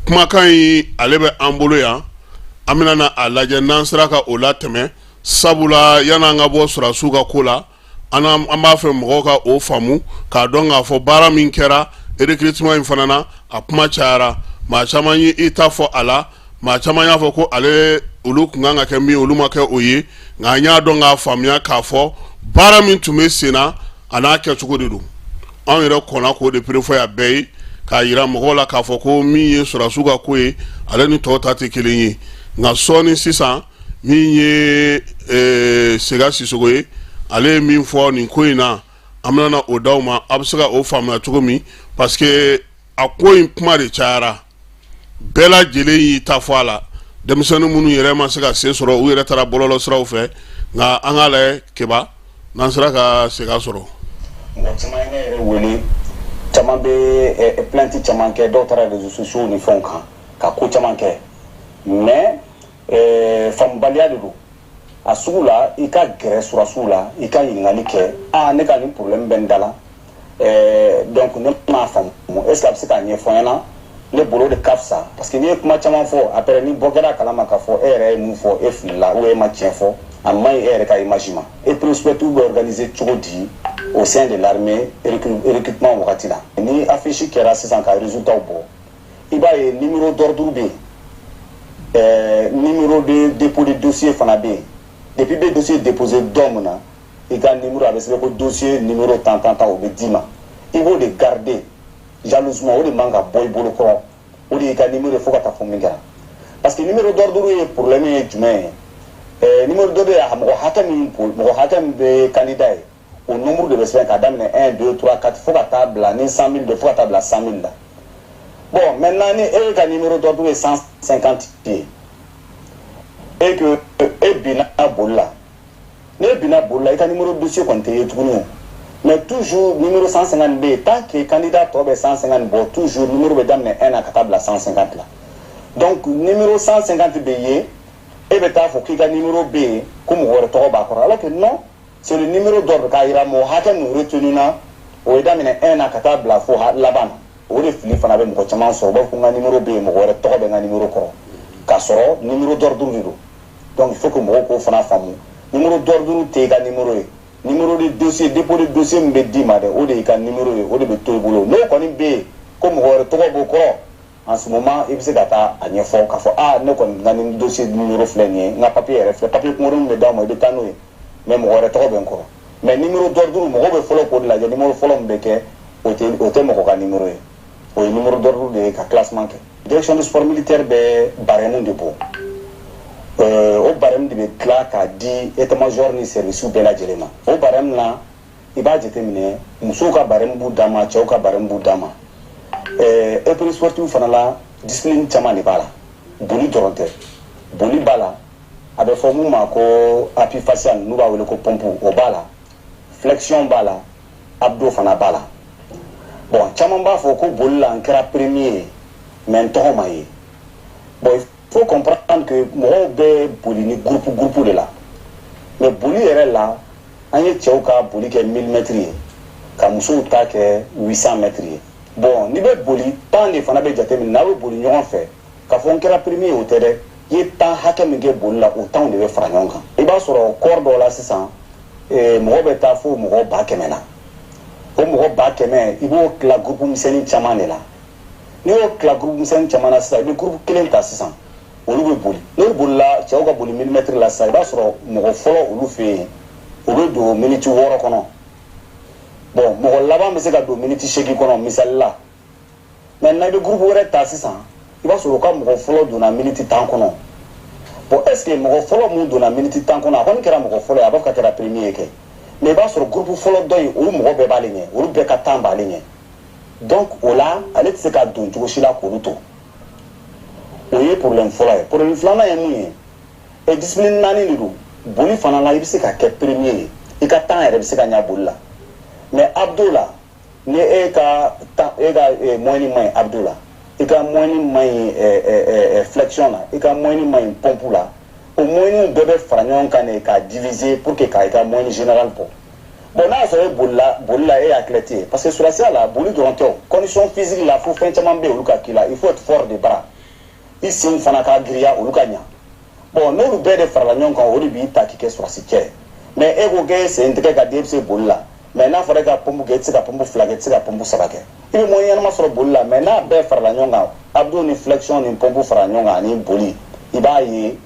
kumakan in ale bɛ an bolo yan, an bɛna na a lajɛ n'an sera ka o latɛmɛ, sabula yan'an ka bɔ sɔrɔdasiw ka ko la, an b'a fɛ mɔgɔw ka o faamu k'a dɔn k'a fɔ baara min kɛra recrutement in fana na, a kuma cayara, maa caman ye i ta fɔ a la, maa caman y'a fɔ ko ale olu tun kan ka kɛ min, olu ma kɛ o ye. Nka an y'a dɔn k'a faamuya k'a fɔ baara min tun bɛ sen na, a n'a kɛcogo de don. Anw yɛrɛ kɔnna k'o de préfère a bɛɛ ye, k'a yira mɔgɔw la k'a fɔ ko min ye sɔrɔdasiw ka ko ye, ale ni tɔw ta tɛ kelen ye. Nka sɔɔni sisan, min ye Sega Sisoko ye, ale ye min fɔ nin ko in na, an bɛna na o d'aw ma, a bɛ se ka o faamuya cogo min, parce que a ko in kuma de cayara, bɛɛ lajɛlen y'i ta fɔ a la. Denmisɛnnin minnu yɛrɛ ma se ka se sɔrɔ, u yɛrɛ taara bɔlɔlɔ siraw fɛ. Nka an k'a lajɛ Keba, n'an sera ka Sega sɔrɔ. Mɔgɔ caman ye ne yɛrɛ wele, caman bɛ plainte caman kɛ, dɔw taara réseaux sociaux ni fɛnw kan ka ko caman kɛ, mais faamubaliya de don a sugu la. I ka gɛrɛ surasiw la, i ka ɲininkali kɛ: aa, ne ka nin problème bɛ n da la, donc ne m'a faamu, est ce que a bɛ se k'a ɲɛfɔ n ɲɛna? Ne bolo, o de ka fisa, parce que n'i ye kuma caman fɔ, après ni bɔ kɛra a kalama k'a fɔ e yɛrɛ ye mun fɔ, e filila ou e ma tiɲɛ fɔ, a man ɲi e yɛrɛ ka image ma. Épreuve sportive bɛ organiser cogo di au sein de l'armée recrutement wagati la? Ni affiche kɛra sisan ka résultat bɔ, i b'a ye numéro d'ordre bɛ yen, numéro de dépôt de dossier fana bɛ yen. Depuis i bɛ dossier déposé don min na, i ka numéro a bɛ sɛbɛn ko dossier numéro tan tan tan, o bɛ d'i ma. I b'o de garder jalousement, o de man ka bɔ i bolo kɔrɔ. O de y'i ka numéro ye fo ka taa fɔ min kɛra. Parce que numéro d'ordre ye problème ye jumɛn ye? Numéro d'ordre ye mɔgɔ hakɛ min bɛ candidat ye, o nombre de bɛ sɛbɛn k'a daminɛ 1, 2, 3, 4 fo ka taa bila ni 100 000 de, fo ka taa bila 100 000 la. Bon, maintenant, ni e ka numéro d'ordre ye 150 ye et que e binna boli la, ni e binna boli la, i ka numéro dossier kɔni tɛ ye tuguni o. Mais toujours numéro 150 bɛ yen. Tant que candidat tɔ bɛ 150 bɔ, toujours numéro bɛ daminɛ 1 na ka taa bila 150 la. Donc numéro 150 bɛ ye, e bɛ taa fɔ k'i ka numéro bɛ yen, ko mɔgɔ wɛrɛ tɔgɔ b'a kɔrɔ, alors que non, c'est le numéro d'ordre k'a yira mɔgɔ hakɛ min retenu na, o ye daminɛ 1 na ka taa bila fo laban na. O de fili fana bɛ mɔgɔ caman sɔrɔ, u b'a fɔ ko n ka numéro bɛ yen, mɔgɔ wɛrɛ tɔgɔ bɛ n ka numéro kɔrɔ, k'a sɔrɔ numéro d'ordre de don. Donc il faut que mɔgɔw k'o fana faamu: numéro d'ordre tɛ i ka numéro ye. Numéro de dossier, dépôt de dossier min bɛ d'i ma dɛ, o de y'i ka numéro ye, o de bɛ to i bolo. N'o kɔni bɛ yen ko mɔgɔ wɛrɛ tɔgɔ b'o kɔrɔ, en ce moment i bɛ se ka taa a ɲɛfɔ k'a fɔ: aa, ne kɔni ka nin dossier numéro filɛ nin ye, n ka papier yɛrɛ filɛ, papier kunkurunin min bɛ d'aw ma, i bɛ taa n'o ye, mais mɔgɔ wɛrɛ tɔgɔ bɛ n kɔrɔ. Mais numéro d'ordre, mɔgɔw bɛ fɔlɔ k'o de lajɛ. Numéro fɔlɔ min bɛ kɛ, o tɛ mɔgɔ ka numéro ye, o ye numéro d'ordre de ye ka classement kɛ. Direction du sport militaire bɛ barème de bɔ. O barème de bɛ tila k'a di état major ni service bɛɛ lajɛlen ma. O barème na, i b'a jateminɛ, musow ka barème b'u d'a ma, cɛw ka barème b'u d'a ma. Épreuve sportive fana la, discipline caman de b'a la, boli dɔrɔn tɛ. Boli b'a la, a bɛ fɔ mun ma ko appui facial, n'u b'a wele ko pompe, o b'a la, flexion b'a la, abdo fana b'a la. Bon, caman b'a fɔ ko boli la, n kɛra premier ye, mais n tɔgɔ ma ye. Bon, il faut comprendre que mɔgɔw bɛ boli ni groupe groupe de la. Mais boli yɛrɛ la, an ye cɛw ka boli kɛ 1000 mètres ye, ka musow ta kɛ 800 mètres ye. Bon, n'i bɛ boli, temps de fana bɛ jateminɛ. N'aw bɛ boli ɲɔgɔn fɛ, k'a fɔ n kɛra premier ye, o tɛ dɛ. I ye temps hakɛ min kɛ boli la, o temps de bɛ fara ɲɔgɔn kan. I b'a sɔrɔ corps dɔw la sisan, mɔgɔ bɛ taa fo mɔgɔ 100 000 na. O mɔgɔ 100 000, i b'o tila groupe misɛnnin caman de la. N'i y'o tila groupe misɛnnin caman na sisan, i bɛ groupe kelen ta sisan, olu bɛ boli. N'olu bolila, cɛw ka boli 1000 mètres la sisan, i b'a sɔrɔ mɔgɔ fɔlɔ olu fɛ yen, o bɛ don miniti 6 kɔnɔ. Bon, mɔgɔ laban bɛ se ka don miniti 8 kɔnɔ, misali la. Maintenant, i bɛ groupe wɛrɛ ta sisan, i b'a sɔrɔ u ka mɔgɔ fɔlɔ donna miniti 10 kɔnɔ. Bon, est ce que mɔgɔ fɔlɔ mun donna miniti 10 kɔnɔ, a kɔni kɛra mɔgɔ fɔlɔ ye, a b'a fɔ ka kɛra premier ye kɛ, mais i b'a sɔrɔ groupe fɔlɔ dɔ in, olu mɔgɔ bɛɛ b'ale ɲɛ, olu bɛɛ ka temps b'ale ɲɛ. Donc o la, ale tɛ se ka don cogo si la k'olu to. O ye problème fɔlɔ ye. Problème filanan ye mun ye? Discipline naani de don. Boli fana la, i bɛ se ka kɛ premier ye, i ka temps yɛrɛ bɛ se ka ɲa boli la, mais abdo la, ni e ka temps, e ka moyenne man ɲi abdo la, i ka moyenne man ɲi flexion la, i ka moyenne man ɲi pompe la, o moyenne bɛɛ bɛ fara ɲɔgɔn kan de k'a diviser pour que k'a i ka moyenne générale bɔ. Bon, n'a y'a sɔrɔ e bolila boli la, e ye athlète ye, parce que sɔrɔdasiya la, boli dɔrɔn tɛ o. Condition physique la, fo fɛn caman bɛ yen, olu ka k'i la. Il faut être fort de bras, i senw fana ka giriya, olu ka ɲa. Bon, n'olu bɛɛ de farala ɲɔgɔn kan, o de b'i ta k'i kɛ sɔrɔdasi cɛ ye. Mais e ko k'e sen tɛgɛ ka di, e bɛ se boli la, mais n'a fɔra e ka pompe kɛ, e tɛ se ka pompe fila kɛ, e tɛ se ka pompe saba kɛ. I bɛ moyenne ɲɛnama sɔrɔ boli la, mais n'a bɛɛ farala ɲɔgɔn kan, abdo ni flexion ni pompe fara ɲɔgɔn kan ani boli, i b'a ye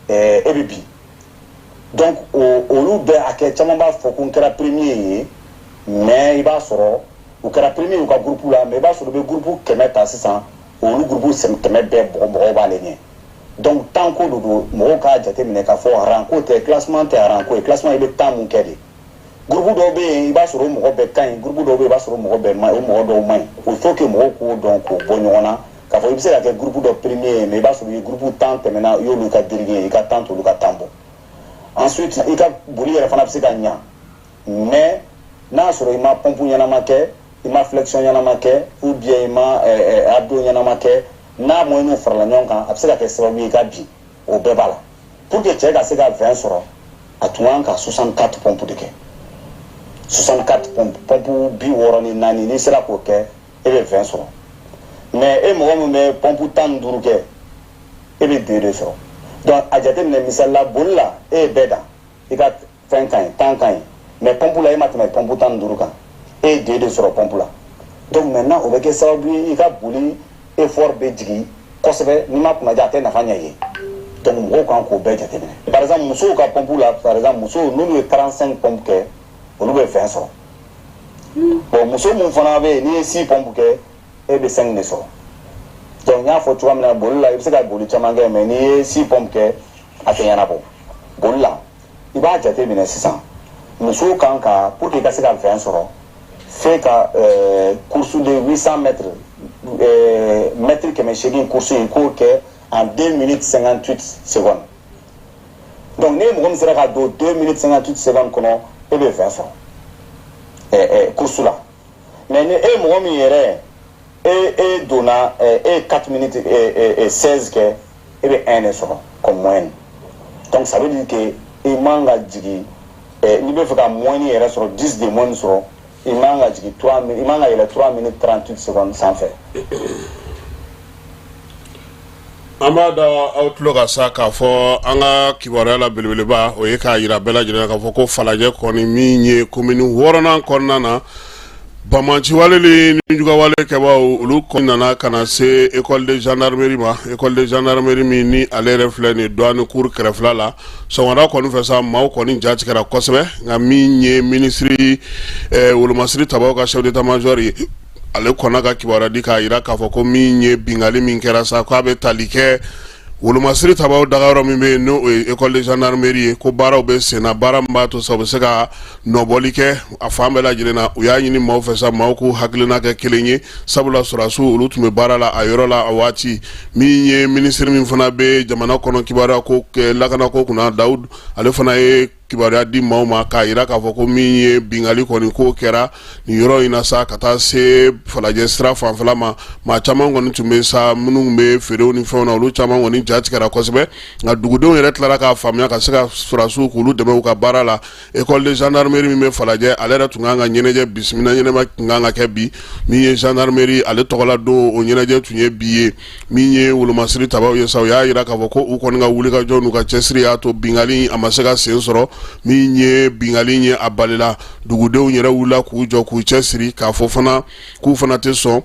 e bɛ bin. Donc o olu bɛɛ a kɛ, caman b'a fɔ ko n kɛra premier ye, mais i b'a sɔrɔ u kɛra premier u ka groupe la, mais i b'a sɔrɔ u bɛ groupe 100 ta sisan, olu groupe 100 bɛɛ mɔgɔw b'ale ɲɛ. Donc temps ko de don. Mɔgɔw k'a jateminɛ k'a fɔ rang ko tɛ, classement tɛ rang ko ye. Classement, i bɛ temps mun kɛ de. Groupe dɔw bɛ yen, i b'a sɔrɔ o mɔgɔ bɛɛ ka ɲi. Groupe dɔw bɛ yen, i b'a sɔrɔ o mɔgɔ bɛɛ man ɲi, o mɔgɔ dɔw man ɲi. Il faut que mɔgɔw k'o dɔn k'o bɔ ɲɔgɔn na k'a fɔ i bɛ se ka kɛ groupe dɔ premier ye, mais i b'a sɔrɔ i ye groupe 10 tɛmɛna, i y'olu ka dernier ye, i ka temps t'olu ka temps bɔ. Ensuite, i ka boli yɛrɛ fana bɛ se ka ɲa, mais n'a y'a sɔrɔ i ma pompe ɲɛnama kɛ, i ma flexion ɲɛnama kɛ, ou bien i ma abdo ɲɛnama kɛ, n'a moyenne farala ɲɔgɔn kan, a bɛ se ka kɛ sababu ye i ka bin. O bɛɛ b'a la. Pour que cɛ ka se ka 20 sɔrɔ, a tun kan ka 64 pompe de kɛ, 64 pompe, pompe 64. N'i sera k'o kɛ, e bɛ 20 sɔrɔ. Mais e mɔgɔ min bɛ pompe 15 kɛ, e bɛ 2 de sɔrɔ. Donc a jateminɛ, misali la, boli la, e ye bɛɛ dan, i ka fɛn ka ɲi, temps ka ɲi, mais pompe la, e ma tɛmɛ pompe 15 kan, e ye 2 de sɔrɔ pompe la. Donc maintenant, o bɛ kɛ sababu ye i ka boli effort bɛ jigin kosɛbɛ. N'i ma kunnaja, a tɛ nafa ɲɛ i ye. Donc mɔgɔw kan k'o bɛɛ jateminɛ. Par exemple, musow ka pompe la, par exemple, musow n'olu ye 35 pompe kɛ, olu bɛ 20 sɔrɔ. Bon, muso mun fana bɛ yen, n'i ye 6 pompe kɛ, e bɛ 5 de sɔrɔ. Donc n y'a fɔ cogoya min na, boli la, i bɛ se ka boli caman kɛ, mais n'i ye 6 pompe kɛ, a tɛ ɲɛnabɔ. Boli la, i b'a jateminɛ sisan, musow kan ka, pour que i ka se ka 20 sɔrɔ, f'e ka course de 800 mètres, mètre 800 course, i k'o kɛ en 2 minutes 58 secondes. Donc ne mɔgɔ min sera ka don 2 minutes 58 secondes kɔnɔ, e bɛ 20 sɔrɔ course la. Mais ni e mɔgɔ min yɛrɛ e donna, e ye 4 minutes 16 kɛ, e bɛ 1 de sɔrɔ comme moyenne. Donc ça veut dire que i man ka jigin, n'i bɛ fɛ ka moyenne yɛrɛ sɔrɔ, 10 de moyenne sɔrɔ, i man ka jigin 3 minutes, i man ka yɛlɛ 3 minutes 38 secondes sanfɛ. An b'a da aw tulo ka sa k'a fɔ an ka kibaruya la belebeleba, o ye k'a jira bɛɛ lajɛlen na k'a fɔ ko Falajɛ kɔni min ye komini 6nan kɔnɔna na, banbaanciwale ni nijuguyawale kɛbaaw, olu kɔni nana ka na se école de gendarmerie ma. École de gendarmerie min ni ale yɛrɛ filɛ nin douane cour kɛrɛfɛla la, sɔgɔmada kɔni fɛ sa, maaw kɔni ja tigɛra kosɛbɛ. Nka min ye minisiri wolomasiri tabaw ka chef d'état major ye, ale kɔnna ka kibaruya di k'a jira k'a fɔ ko min ye binkanni min kɛra sa, k'a bɛ tali kɛ wolomasiri tabaw dagayɔrɔ min bɛ yen, n'o ye école de gendarmerie ye, ko baaraw bɛ senna, baara min b'a to sa u bɛ se ka nɔbɔli kɛ a fan bɛɛ lajɛlen na. U y'a ɲini maaw fɛ sa, maaw k'u hakilina kɛ kelen ye, sabula sɔrɔdasiw, olu tun bɛ baara la a yɔrɔ la a waati. Min ye minisiri min fana bɛ jamana kɔnɔ kibaruya ko lakanako kunna, Dawudu, ale fana ye kibaruya di maaw ma k'a jira k'a fɔ ko min ye binkanni kɔni ko kɛra nin yɔrɔ in na sa, ka taa se Falajɛ sira fanfɛla ma, maa caman kɔni tun bɛ sa, minnu bɛ feerew ni fɛnw na, olu caman kɔni ja tigɛra kosɛbɛ. Nka dugudenw yɛrɛ tilara k'a faamuya ka se ka sɔrɔdasiw k'olu dɛmɛ u ka baara la. École de gendarmerie min bɛ Falajɛ, ale yɛrɛ tun kan ka ɲɛnajɛ bisimila ɲɛnama tun kan ka kɛ bi. Min ye gendarmerie ale tɔgɔla don, o ɲɛnajɛ tun ye bi ye. Min ye wolomasiri tabaw ye sa, u y'a jira k'a fɔ ko u kɔni ka wulikajɔ n'u ka cɛsiri y'a to binkanni a ma se ka sen sɔrɔ. Min ye binkanni ye, a balila. Dugudenw yɛrɛ wulila k'u jɔ k'u cɛsiri k'a fɔ fana k'u fana tɛ sɔn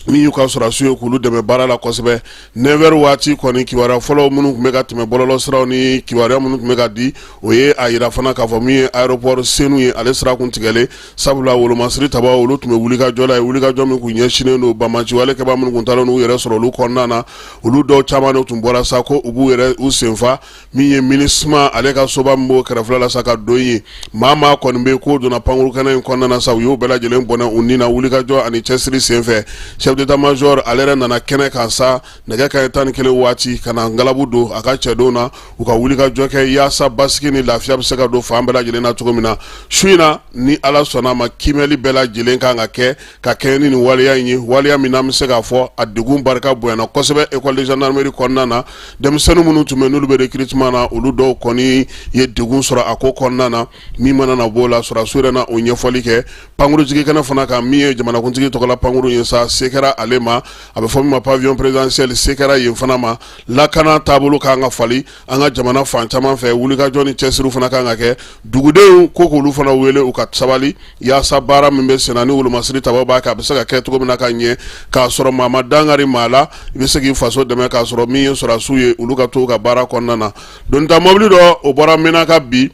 min y'u ka sɔrɔdasiw ye k'olu dɛmɛ baara la kosɛbɛ. 9 heures waati kɔni, kibaruya fɔlɔ minnu tun bɛ ka tɛmɛ bɔlɔlɔ siraw ni kibaruya minnu tun bɛ ka di, o ye a jira fana k'a fɔ min ye aéroport Senu ye, ale sira kun tigɛlen, sabula wolomasiri tabaw, olu tun bɛ wulikajɔ la ye, wulikajɔ min kun ɲɛsinnen don banbaanciwale kɛbaa minnu kun taara n'u yɛrɛ sɔrɔ olu kɔnɔna na. Olu dɔw caman de tun bɔra sa ko u b'u yɛrɛ u senfa. Min ye MINUSMA ale ka soba min b'o kɛrɛfɛla la sa ka don yen, maa kɔni bɛ k'o donna pankuru kɛnɛ in kɔnɔna na sa, u y'o bɛɛ lajɛlen bɔnɛ u ni na wulikajɔ ani cɛsiri senfɛ. Chef d'état major ale yɛrɛ nana kɛnɛ kan sa nɛgɛ kanɲɛ 11 waati ka na ngalabu don a ka cɛdenw na, u ka wulikajɔ kɛ yaasa basigi ni lafiya bɛ se ka don fan bɛɛ lajɛlen na cogo min na. Su in na, ni Ala sɔnna a ma, kiimɛli bɛɛ lajɛlen kan ka kɛ ka kɛɲɛ ni nin waleya in ye, waleya min n'an bɛ se k'a fɔ a degun barika bonyana kosɛbɛ école de gendarmerie kɔnɔna na. Denmisɛnnin minnu tun bɛ n'olu bɛ recrutement na, olu dɔw kɔni ye degun sɔrɔ a ko kɔnɔna na. Min mana na b'o la, sɔrɔdasiw yɛrɛ na o ɲɛfɔli kɛ. Pankuru jigin kɛnɛ fana kan, min ye jamanakuntigi tɔgɔla pankuru ye sa, se kɛra ale ma, a bɛ fɔ min ma pavillon présidentiel, se kɛra yen fana ma. Lakana taabolo kan ka falen an ka jamana fan caman fɛ, wulikajɔ ni cɛsiriw fana kan ka kɛ. Dugudenw ko k'olu fana wele u ka sabali yaasa baara min bɛ senna ni wolomasiri tabaw b'a kɛ, a bɛ se ka kɛ cogo min na ka ɲɛ, k'a sɔrɔ maa ma dankari maa la, i bɛ se k'i faso dɛmɛ k'a sɔrɔ min ye sɔrɔdasiw ye, olu ka to u ka baara kɔnɔna na. Donita mɔbili dɔ, o bɔra Menaka bi,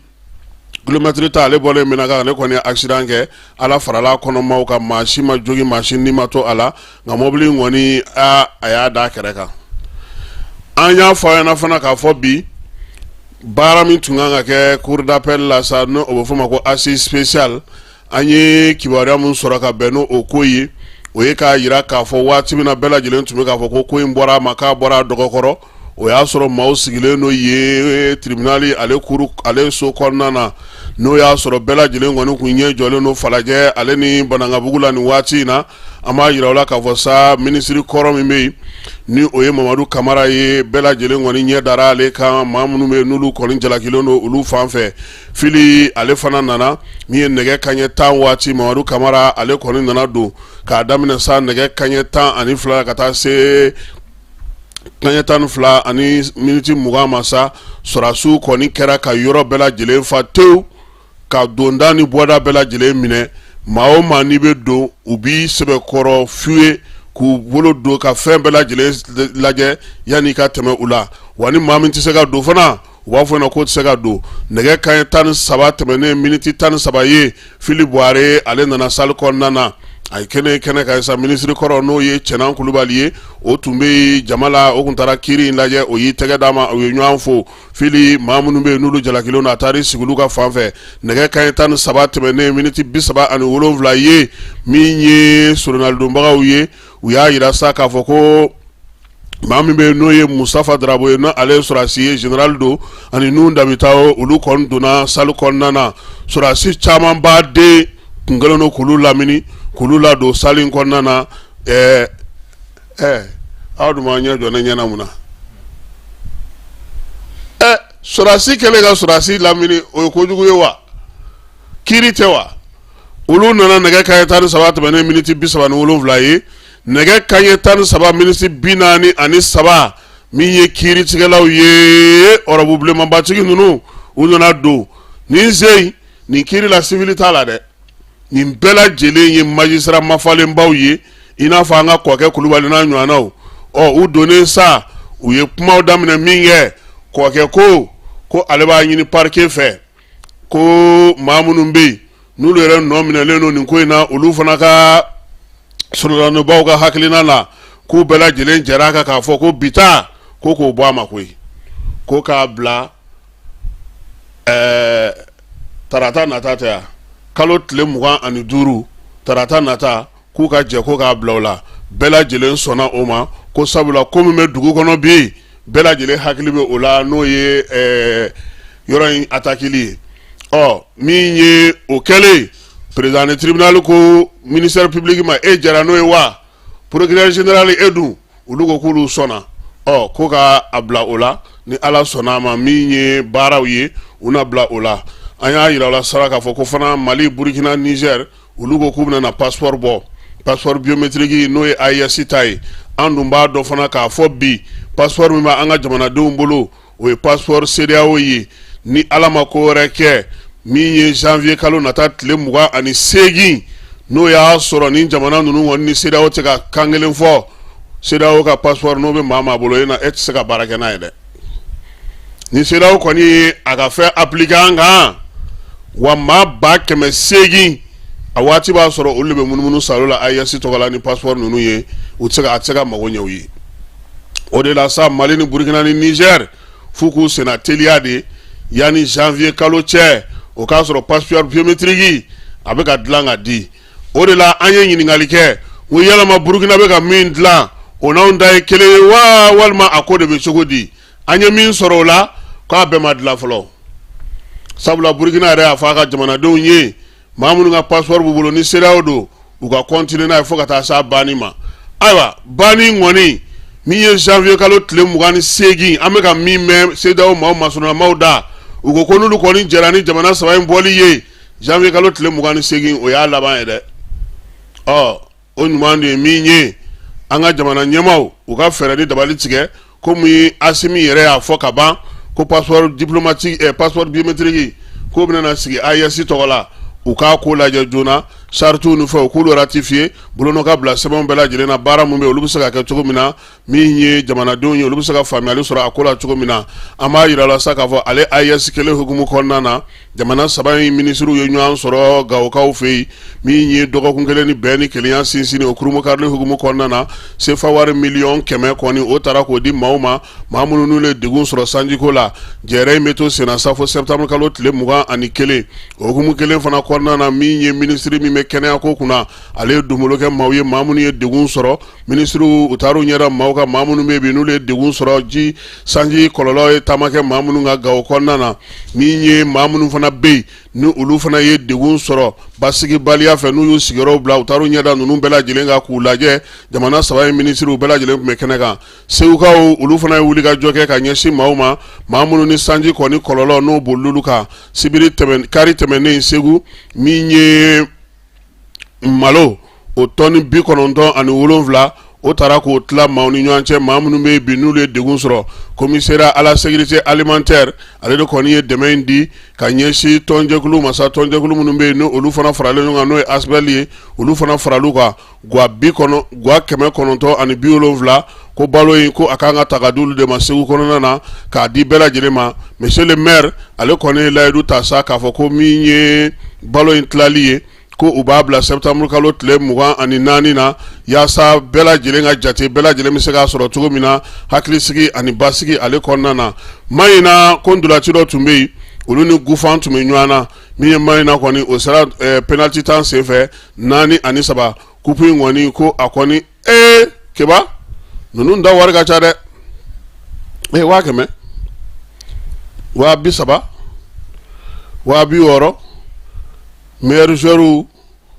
kilomɛtiri 10, ale bɔlen Menaka, ale kɔni ye accident kɛ. Ala farala kɔnɔmaw kan, maa si ma jogin, maa si ni ma to a la, nka mɔbili in kɔni a y'a da kɛrɛ kan. An y'a fɔ aw ɲɛna fana k'a fɔ bi baara min tun kan ka kɛ cour d'appel la sa, n'o bɛ fɔ o ma ko assise spéciale, an ye kibaruya min sɔrɔ ka bɛn n'o ko ye, o ye k'a jira k'a fɔ waati min na bɛɛ lajɛlen tun bɛ k'a fɔ ko ko in bɔra a ma, k'a bɔra a dɔgɔkɔrɔ, o y'a sɔrɔ maaw sigilen don yen tribunal ale cour ale so kɔnɔna na, n'o y'a sɔrɔ bɛɛ lajɛlen kɔni kun ɲɛ jɔlen don Falajɛ ale ni Banankabugu la nin waati in na. An b'a jira aw la k'a fɔ sa, minisiri kɔrɔ min bɛ yen ni o ye Mamadu Kamara ye, bɛɛ lajɛlen kɔni ɲɛ dara ale kan. Maa minnu bɛ yen n'olu kɔni jalakilen don olu fan fɛ, Fili ale fana nana. Min ye nɛgɛ kanɲɛ 10 waati, Mamadu Kamara ale kɔni nana don k'a daminɛ sa nɛgɛ kanɲɛ 12 ka taa se kanɲɛ 12 ani miniti 20 ma sa, sɔrɔdasiw kɔni kɛra ka yɔrɔ bɛɛ lajɛlen fa tewu, ka donda ni bɔda bɛɛ lajɛlen minɛ. Maa o maa n'i bɛ don, u b'i sɛbɛkɔrɔ fouiller, k'u bolo don ka fɛn bɛɛ lajɛlen lajɛ yanni i ka tɛmɛ u la. Wa ni maa min tɛ se ka don fana, u b'a fɔ ɲɛna k'o tɛ se ka don. Nɛgɛ kanɲɛ 13 tɛmɛnen miniti 13 ye, Fili Buware ale nana salle kɔnɔna na. A ye kɛnɛ kɛnɛ kan sa, minisiri kɔrɔ n'o ye Cɛnan Kulubali ye, o tun bɛ jama la, o tun taara kiiri in lajɛ, o y'i tɛgɛ d'a ma, u ye ɲɔgɔn fo. Fili, maa minnu bɛ yen n'olu jalakilen don, a taara sigi olu ka fan fɛ. Nɛgɛ kanɲɛ 13 tɛmɛnen miniti 37 ye, min ye soronalidonbagaw ye, u y'a jira sa k'a fɔ ko maa min bɛ yen n'o ye Mustafa Darabo ye, n'ale ye sɔrɔdasi ye, général don, ani Nuhu Dabitao, olu kɔni donna salle kɔnɔna na. Sɔrɔdasi caman ba de tun kɛlen don k'olu lamini, k'olu ladon salle in kɔnɔna na. Ɛɛ ɛɛ aw dun b'aw ɲɛ jɔ ne ɲɛna mun na? Ɛ, sɔrɔdasi kɛlen ka sɔrɔdasi lamini, o ye kojugu ye wa? Kiiri tɛ wa? Olu nana nɛgɛ kanɲɛ 13 tɛmɛnen miniti 37 ye. Nɛgɛ kanɲɛ 13 miniti 43, min ye kiiritigɛlaw ye, ɔrɔbu bilenmanbatigi ninnu, u nana don nin sen nin kiiri la. Sivili t'a la dɛ, nin bɛɛ lajɛlen ye magistrat mafalenbaw ye, i n'a fɔ an ka Kɔkɛ Kulubali n'a ɲɔgɔnnaw. Ɔ, u donnen sa, u ye kumaw daminɛ min kɛ, Kɔkɛ ko ale b'a ɲini parquet fɛ ko maa minnu bɛ yen n'olu yɛrɛ nɔ minɛlen don nin ko in na, olu fana ka soronadonbaw ka hakilina la, k'u bɛɛ lajɛlen jɛra a kan k'a fɔ ko bi ta ko k'o bɔ a ma koyi, ko k'a bila tarata nata tɛ yan, kalo tile 25, tarata nata, k'u ka jɛ ko k'a bila o la. Bɛɛ lajɛlen sɔnna o ma, ko sabula ko min bɛ dugu kɔnɔ bi, bɛɛ lajɛlen hakili bɛ o la, n'o ye yɔrɔ in atakili ye. Ɔ, min ye o kɛlen, président de tribunal ko ministère public ma: e jɛra n'o ye wa? Procureur général, e dun? Olu ko k'olu sɔnna. Ɔ, ko ka a bila o la, ni Ala sɔnna a ma, min ye baaraw ye, u na bila o la. An y'a jira la sara k'a fɔ ko fana Mali, Burukina, Niger, olu ko k'u bɛna na passeport bɔ, passeport biométrique, n'o ye AES ta ye. An dun b'a dɔn fana k'a fɔ bi, passeport min b'an ka jamanadenw bolo, o ye passeport CEDEAO ye. Ni Ala ma ko wɛrɛ kɛ, min ye janvier kalo nata tile 28, n'o y'a sɔrɔ ni jamana ninnu kɔni ni CEDEAO tɛ ka kan kelen fɔ, CEDEAO ka passeport n'o bɛ maa maa bolo, e na e tɛ se ka baara kɛ n'a ye dɛ. Ni CEDEAO kɔni ye a ka fɛn appliquer an kan, wa maa 800,000, a waati b'a sɔrɔ olu de bɛ munumunu salo la AES tɔgɔ la ni passeport ninnu ye, u tɛ se ka a tɛ se ka mago ɲɛ u ye. O de la sa, Mali ni Burukina ni Niger, f'u k'u senna teliya de yanni janvier kalo cɛ, o k'a sɔrɔ passeport biométrique a bɛ ka dilan ka di. O de la an ye ɲininkali kɛ ko yalama Burukina bɛ ka min dilan, o n'anw ta ye kelen ye wa, walima a ko de bɛ cogo di? An ye min sɔrɔ o la, k'a bɛɛ ma dilan fɔlɔ, sabula Burukina yɛrɛ y'a fɔ a ka jamanadenw ye, maa minnu ka passeport b'u bolo ni CEDEAO don, u ka continuer n'a ye fo ka taa s'a banni ma. Ayiwa, banni kɔni min ye janvier kalo tile 28, an bɛ ka min mɛn CEDEAO maaw masurunamaw da, u ko ko n'olu kɔni jɛra ni jamana saba in bɔli ye janvier kalo tile 28, o y'a laban ye dɛ. Ɔ, o ɲuman de ye min ye, an ka jamana ɲɛmaaw, u ka fɛɛrɛ ni dabali tigɛ, komi Asimi yɛrɛ y'a fɔ ka ban ko passeport diplomatique, passeport biométrique k'o bɛna na sigi AES tɔgɔ la. U k'a ko lajɛ joona, charte ni fɛnw, k'olu ratifier, bolonɔ ka bila sɛbɛnw bɛɛ lajɛlen na, baara min bɛ olu bɛ se ka kɛ cogo min na, min ye jamanadenw ye, olu bɛ se ka faamuyali sɔrɔ a ko la cogo min na. An b'a yira la sa k'a fɔ ale AES kelen hukumu kɔnɔna na, jamana saba in minisiriw ye ɲɔgɔn sɔrɔ Gawokaw fɛ yen, min ye dɔgɔkun kelen ni bɛn ni kelenya sinsinni o kurunbonkarili hukumu kɔnɔna na. Sefa wari 100 miliyɔn kɔni, o taara k'o di maaw ma, maa minnu n'u ye degun sɔrɔ sanjiko la. Jɛrɛ in bɛ to senna sa fo septembre kalo tile 21. O hukumu kelen fana kɔnɔna na, min ye minisiri min bɛ bɛ kɛnɛyako kunna, ale ye donbolo kɛ maaw ye, maa minnu ye degun sɔrɔ. Minisiriw u taar'u ɲɛda maaw kan, maa minnu bɛ yen bi n'olu ye degun sɔrɔ ji sanji kɔlɔlɔ ye taama kɛ maa minnu ka Gawo kɔnɔna na, min ye maa minnu fana bɛ yen ni olu fana ye degun sɔrɔ basigibaliya fɛ, n'u y'u sigiyɔrɔw bila, u taar'u ɲɛda ninnu bɛɛ lajɛlen kan k'u lajɛ. Jamana saba in minisiriw bɛɛ lajɛlen tun bɛ kɛnɛ kan. Segukaw olu fana ye wulikajɔ kɛ ka ɲɛsin maaw ma, maa minnu ni sanji kɔni kɔlɔlɔ n'o bolil'olu kan. Sibiri tɛmɛn kari tɛmɛnen, Segu, min ye malo o tɔni 97, o taara k'o tila maaw ni ɲɔgɔn cɛ, maa minnu bɛ yen bi n'olu ye degun sɔrɔ. Commissariat à la sécurité alimentaire, ale de kɔni ye dɛmɛ in di ka ɲɛsin tɔnjɛkulu ma sa, tɔnjɛkulu minnu bɛ yen ni olu fana faralen ɲɔgɔn kan, n'o ye ASBL ye, olu fana faral'u kan gwa bi kɔnɔ gwa 970, ko balo in ko a kan ka ta ka di olu de ma Segu kɔnɔna na, k'a di bɛɛ lajɛlen ma. Monsieur le maire, ale kɔni ye layidu ta sa k'a fɔ ko min ye balo in tilali ye, ko u b'a bila septembre kalo tile 24 na, yaasa bɛɛ lajɛlen ka jate, bɛɛ lajɛlen bɛ se k'a sɔrɔ cogo min na hakilisigi ani basigi ale kɔnɔna na. Mayina ko ntolaci dɔ tun bɛ yen, olu ni Gufan tun bɛ ɲɔgɔn na. Min ye Mayina kɔni, o sera penalty tan senfɛ, 4-3. Coupe in kɔni, ko a kɔni ee keba ninnu da wari ka ca dɛ, ee 100 000, 30 000, 60 000. Meilleur joueur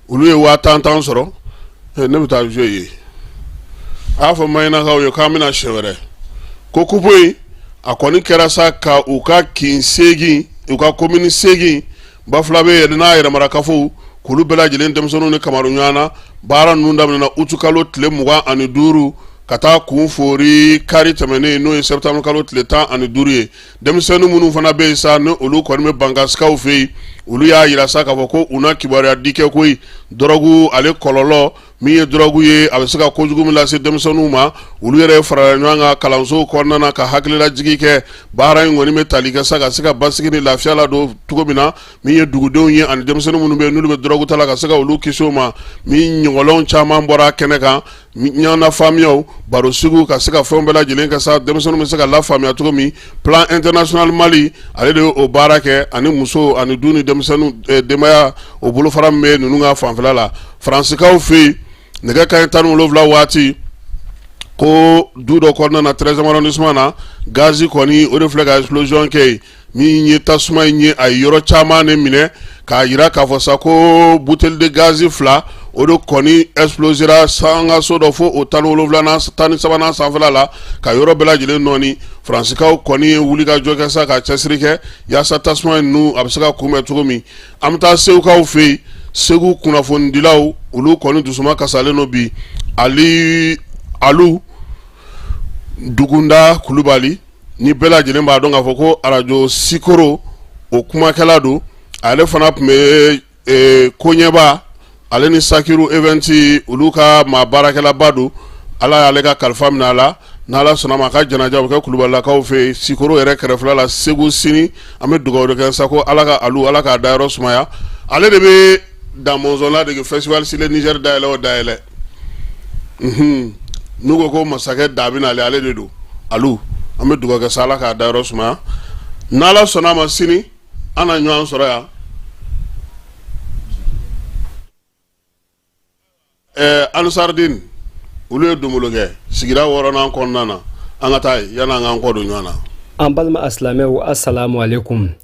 olu ye 10 000 10 sɔrɔ. Ne bɛ taa jouer ye, a y'a fɔ Mayinakaw ye k'an bɛna siɲɛ wɛrɛ. Ko coupe in a kɔni kɛra sa ka u ka kin 8, u ka commune 8 Bafulabe yɛrɛ n'a yɛrɛmarakafo, k'olu bɛɛ lajɛlen denmisɛnninw ni kamaru ɲɔgɔn na. Baara ninnu daminɛna uti kalo tile 25 ka taa kun fori kari tɛmɛnen, n'o ye septembre kalo tile 15 ye. Denmisɛnnin minnu fana bɛ yen sa, ni olu kɔni bɛ Bankasikaw fɛ yen, olu y'a jira sa k'a fɔ ko u na kibaruya di kɛ koyi dɔrɔgu ale kɔlɔlɔ, min ye dɔrɔgu ye, a bɛ se ka kojugu min lase denmisɛnninw ma. Olu yɛrɛ farala ɲɔgɔn kan kalansow kɔnɔna na ka hakililajigi kɛ. Baara in kɔni bɛ tali kɛ sa ka se ka basigi ni lafiya ladon cogo min na, min ye dugudenw ye ani denmisɛnnin minnu bɛ yen n'olu bɛ dɔrɔgu ta la, ka se ka olu kisi o ma. Min ɲɔgɔlɔnw caman bɔra kɛnɛ kan, ɲɔgɔn faamuyaw, barosigiw, ka se ka fɛn bɛɛ lajɛlen kɛ sa denmisɛnninw bɛ se ka lafaamuya cogo min. Plan International Mali, ale de ye o baara kɛ, ani muso ani du ni denmisɛnnin denbaya, o bolofara min bɛ ninnu ka fanfɛla la. Faransikaw fɛ yen, nɛgɛ kanɲɛ 17 waati, ko du dɔ kɔnɔna na, 13e arrondissement na, gazi kɔni o de filɛ ka explosion kɛ yen. Min ye tasuma in ye, a ye yɔrɔ caman de minɛ, k'a jira k'a fɔ sa ko bouteille de gaz fila, o de kɔni explosera sangaso dɔ fo o 17nan 13nan sanfɛla la, ka yɔrɔ bɛɛ lajɛlen nɔɔni. Faransikaw kɔni ye wulikajɔ kɛ sa ka cɛsiri kɛ yaasa tasuma in ninnu a bɛ se ka kunbɛn cogo min. An bɛ taa Segukaw fɛ yen. Segu kunnafonidilaw, olu kɔni dusuma kasalen don bi. Ali Alu Dugunda Kulubali, ni bɛɛ lajɛlen b'a dɔn k'a fɔ ko arajo Sikoro o kumakɛla don, ale fana tun bɛ koɲɛba, ale ni Sakiru Events olu ka maa baarakɛlaba don. Ala y'ale ka kalifa minɛ a la. N'Ala sɔnna ma, a ka janaja bɛ kɛ Kulubalilakaw fɛ yen, Sikoro yɛrɛ kɛrɛfɛla la, Segu sini. An bɛ dugawu de kɛ sa ko Ala ka Alu, Ala k'a dayɔrɔ sumaya. Ale de bɛ Damɔzɔn ladege festival sur le Niger dayɛlɛ o dayɛlɛ, n'u ko ko masakɛ da bɛ nalen, ale de don. Alu, an bɛ dugawu kɛ sa Ala k'a dayɔrɔ sumaya. N'Ala sɔnna a ma, sini an na ɲɔgɔn sɔrɔ yan. Ansardine, olu ye donbolo kɛ sigida wɔɔrɔnan kɔnɔna na. An ka taa yen yanni an k'an kɔ don ɲɔgɔn na. An balima asilamɛw, assalamu alaikum.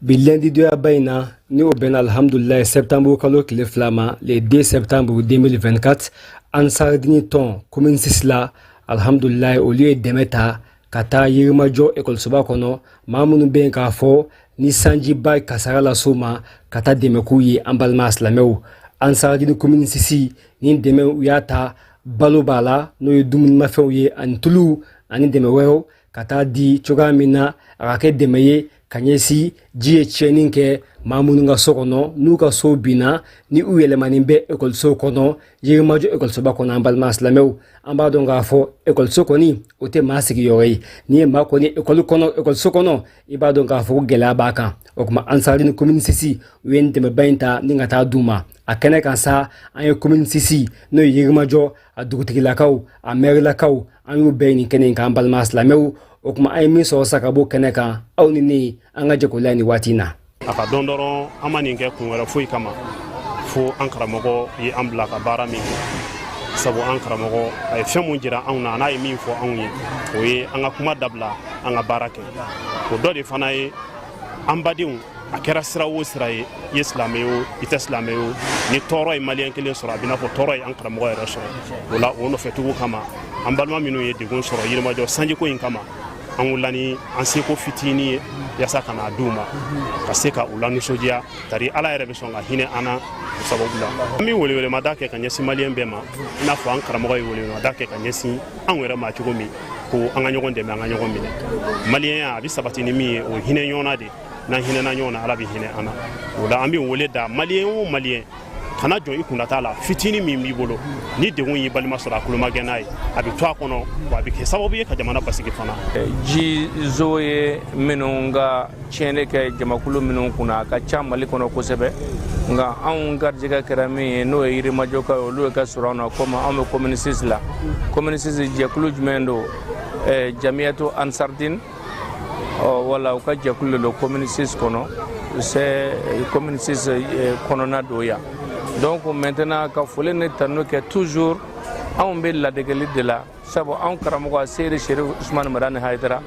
Bi lundi doyaba in na, ni o bɛnna alhamdulilayi septembre kalo tile 2 ma, le 2 septembre 2024, Ansardini tɔn commune 6 la, alhamdulilayi, olu ye dɛmɛ ta ka taa Yirimajɔ ekɔlisoba kɔnɔ, maa minnu bɛ yen k'a fɔ ni sanjiba kasara las'u ma, ka taa dɛmɛ k'u ye. An balima silamɛw, Ansardini commune 6 ni dɛmɛ u y'a ta, balo b'a la, n'o ye dumunimafɛnw ye, ani tulu ani dɛmɛ wɛrɛw, ka taa di cogoya min na a ka kɛ dɛmɛ ye ka ɲɛsin ji ye tiɲɛni kɛ maa minnu ka so kɔnɔ, n'u ka so binna, ni u yɛlɛmanin bɛ ekɔliso kɔnɔ, Yirimajɔ ekɔlisoba kɔnɔ. An balima silamɛw, an b'a dɔn k'a fɔ ekɔliso kɔni o tɛ maa sigiyɔrɔ ye. N'i ye maa kɔni ekɔli kɔnɔ, ekɔliso kɔnɔ, i b'a dɔn k'a fɔ ko gɛlɛya b'a kan. O tuma Ansardini commune 6 u ye nin dɛmɛba in ta ni ka taa d'u ma. A kɛnɛ kan sa, an ye commune 6, n'o ye Yirimajɔ a dugutigilakaw, a mɛrilakaw, an y'u bɛɛ nin kɛnɛ in kan. An balima silamɛw, o tuma an ye min sɔrɔ sa ka bɔ kɛnɛ kan, aw ni ne, an ka jɛ k'o layɛ nin waati in na. A ka dɔn dɔrɔn, an ma nin kɛ kun wɛrɛ foyi kama. Fo an karamɔgɔ ye an bila ka baara min kɛ, sabu an karamɔgɔ a ye fɛn mun jira anw na, n'a ye min fɔ anw ye, o ye an ka kuma dabila, an ka baara kɛ. O dɔ de fana ye an badenw, a kɛra sira o sira ye, i ye silamɛ ye o, i tɛ silamɛ ye o, ni tɔɔrɔ ye maliyɛn kelen sɔrɔ, a b'i n'a fɔ tɔɔrɔ ye an karamɔgɔ yɛrɛ sɔrɔ. O la, o nɔfɛtugu kama, an balima minnu ye degun sɔrɔ Yirimajɔ sanjiko in kama, an wulila ni an seko fitinin ye yaasa ka n'a d'u ma, ka se ka u lanisɔndiya. Tari Ala yɛrɛ bɛ sɔn ka hinɛ an na o sababu la. An bɛ welewelemada kɛ ka ɲɛsin maliyɛn bɛɛ ma, i n'a fɔ an karamɔgɔ ye welewelemada kɛ ka ɲɛsin anw yɛrɛ ma cogo min, ko an ka ɲɔgɔn dɛmɛ, an ka ɲɔgɔn minɛ. Maliyɛnya a bɛ sabati ni min ye, o ye hinɛ ɲɔgɔn na de. N'an hinɛna ɲɔgɔn na, Ala bɛ hinɛ an na. O la, an bɛ wele da maliyɛn o maliyɛn, kana jɔn i kundata la. Fitinin min b'i bolo, ni degun y'i balima sɔrɔ, a kulomagɛn n'a ye, a bɛ to a kɔnɔ, wa a bɛ kɛ sababu ye ka jamana basigi fana. Ji zo ye minnu ka tiɲɛni kɛ jamakulu minnu kunna, a ka ca Mali kɔnɔ kosɛbɛ, nka anw garijɛgɛ kɛra min ye, n'o ye Yirimajɔkaw ye, olu ye ka sɔrɔ an na, komi anw bɛ commune 6 la. Commune 6 jɛkulu jumɛn don? Jamiyatu Ansardin, ɔ wala u ka jɛkulu de don commune 6 kɔnɔ. C'est commune 6 kɔnɔna don yan. Donc maintenant, ka foli ni tanu kɛ toujours, anw bɛ ladegeli de la, sabu anw karamɔgɔ Seyidi Sherif Usumani Madani Hayidara,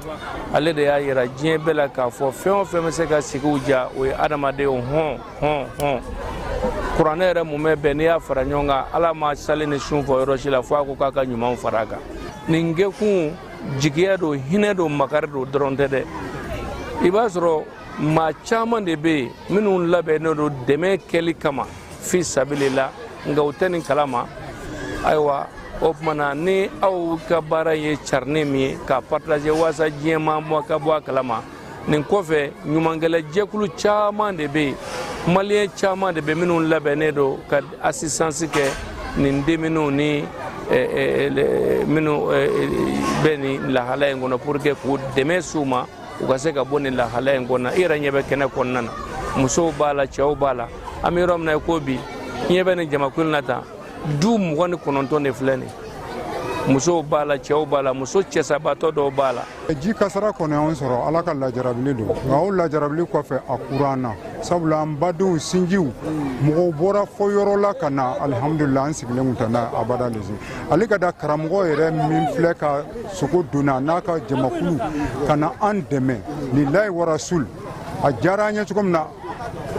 ale de y'a yira diɲɛ bɛɛ la k'a fɔ fɛn o fɛn bɛ se ka sigiw ja, o ye adamadenw hɔn hɔn hɔn. Kuranɛ yɛrɛ mumɛ bɛɛ, n'i y'a fara ɲɔgɔn kan, Ala ma sali ni sun fɔ yɔrɔ si la fo a ko k'a ka ɲumanw fara a kan. Nin kɛkun jigiya don, hinɛ don, makari don dɔrɔn tɛ dɛ. I b'a sɔrɔ maa caman de bɛ yen minnu labɛnnen don dɛmɛ kɛli kama fi sabili la, nka u tɛ nin kalama. Ayiwa, o tuma na, ni aw ka baara ye carinni min ye k'a partager walasa diɲɛ maa ka bɔ a kalama, nin kɔfɛ ɲumankɛla jɛkulu caman de bɛ yen, maliyɛn caman de bɛ minnu labɛnnen don ka assistance kɛ nin denmisɛnninw ni minnu bɛ nin lahala in kɔnɔ, pour que k'u dɛmɛ s'u ma, u ka se ka bɔ nin lahala in kɔnɔ. I yɛrɛ ɲɛ bɛ kɛnɛ kɔnɔna na, musow b'a la, cɛw b'a la. An bɛ yɔrɔ min na i ko bi, i ɲɛ bɛ nin jamakulu na tan, du 29 de filɛ nin, musow b'a la, cɛw b'a la, muso cɛsabatɔ dɔw b'a la. Ji kasara kɔni anw sɔrɔ, Ala ka lajarabili don, nka o lajarabili kɔfɛ, a kura an na, sabula an badenw sinjiw, mɔgɔw bɔra fo yɔrɔ la ka na. Alihamudulila, an sigilen kun tɛ n'a abada lese. Ale ka da karamɔgɔ yɛrɛ min filɛ ka sogo donna n'a ka jamakulu ka na an dɛmɛ lilayi warasul, a diyara an ye cogo min na,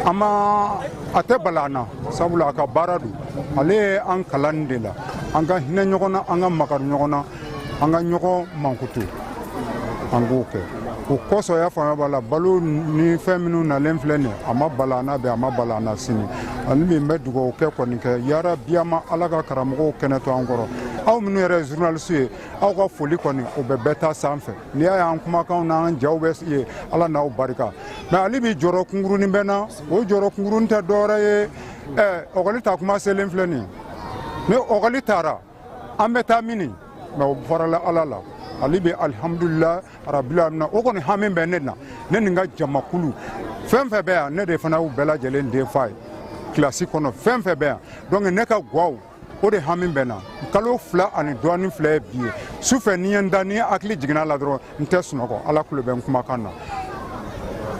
an ma a tɛ bala an na, sabula a ka baara don. Ale ye an kalan de la, an ka hinɛ ɲɔgɔn na, an ka makari ɲɔgɔn na, an ka ɲɔgɔn mankutu, an k'o kɛ. O kosɔn, y'a faamuya b'a la, balo ni fɛn minnu nalen filɛ nin, a ma bala an na bi, a ma bala an na sini. Ani min bɛ dugawu kɛ kɔni kɛ, yarabi, an ma Ala ka karamɔgɔw kɛnɛ to an kɔrɔ. Aw minnu yɛrɛ ye journaliste ye, aw ka foli kɔni, o bɛ bɛɛ ta sanfɛ. N'i y'a ye an kumakanw n'an jaw bɛ ye, Ala n'aw barika. Mais ale bi jɔrɔ kunkurunin bɛ na, o jɔrɔ kunkurunin tɛ dɔwɛrɛ ye, ɔkɔli ta kuma selen filɛ nin ye. Ni ɔkɔli taara, an bɛ taa mini? Mais o farala Ala la. Ale bi alihamudulila rabila alamina, o kɔni hami bɛ ne na, ne ni n ka jamakulu fɛn fɛn bɛ yan. Ne de fana y'u bɛɛ lajɛlen den fa ye kilasi kɔnɔ, fɛn fɛn bɛ yan. Donc ne ka gwaw, o de hami bɛ na. Kalo 2 ani dɔɔnin filɛ ye bi ye. Su fɛ, ni ye n da, ni hakili jiginna la dɔrɔn, n tɛ sunɔgɔ. Ala kulo bɛ n kumakan na.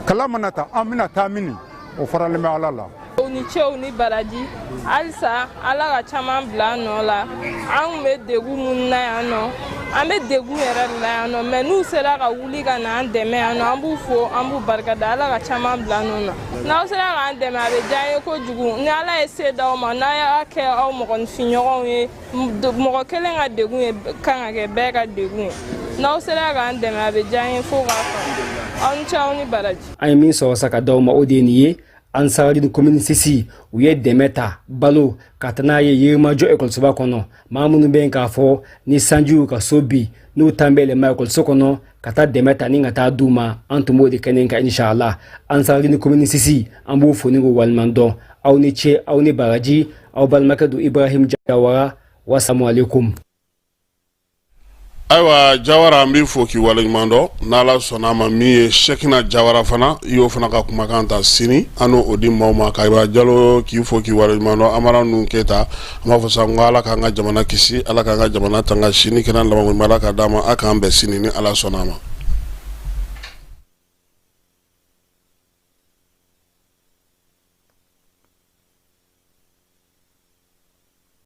Kalan mana ta, an bɛna taa mini? O faralen bɛ Ala la. U ni cew ni baraji. Halisa Ala ka caman bila an nɔ la. An kun bɛ degun mun na yan nɔ, an bɛ degun yɛrɛ de la yan nɔ, mais n'u sera ka wuli ka na an dɛmɛ yan nɔ, an b'u fo, an b'u barikada. Ala ka caman bila an nɔ na. N'aw sera k'an dɛmɛ, a bɛ diya an ye kojugu. Ni Ala ye se d'aw ma, n'a y'a kɛ aw mɔgɔninfinɲɔgɔnw ye, mɔgɔ kelen ka degun ye kan ka kɛ bɛɛ ka degun ye. N'aw sera k'an dɛmɛ, a bɛ diya an ye fo k'a faamu. Aw ni ce, aw ni baraji. An ye min sɔrɔ sa ka d'aw ma, o de ye nin ye. Ansaradini commune 6, u ye dɛmɛ ta balo ka taa n'a ye Yirimajɔ ekɔlisoba kɔnɔ. Maa minnu bɛ yen k'a fɔ ni sanji y'u ka so bi, n'u tan bɛ yɛlɛma ekɔliso kɔnɔ ka taa dɛmɛ ta ni ka taa d'u ma, an tun b'o de kɛnɛ kan inshallah. Ansaradini commune 6, an b'u fo ni k'u waleɲuman dɔn. Aw ni ce, aw ni baraji. Aw balimakɛ don, Ibrahim Jawara. Wasalamu alaikum. Ayiwa Jawara, an b'i fo k'i waleɲuman dɔn. N'Ala sɔnna a ma, min ye Sɛkina Jawara fana, i y'o fana ka kumakan ta sini, an n'o di maaw ma. Kayiba Jalo, k'i fo k'i waleɲuman dɔn. Amara ninnu Keyita, an b'a fɔ sa ko Ala k'an ka jamana kisi, Ala k'an ka jamana tanga, sini kɛnɛ labanko ɲuman Ala ka d'an ma. A k'an bɛn sini ni Ala sɔnna a ma.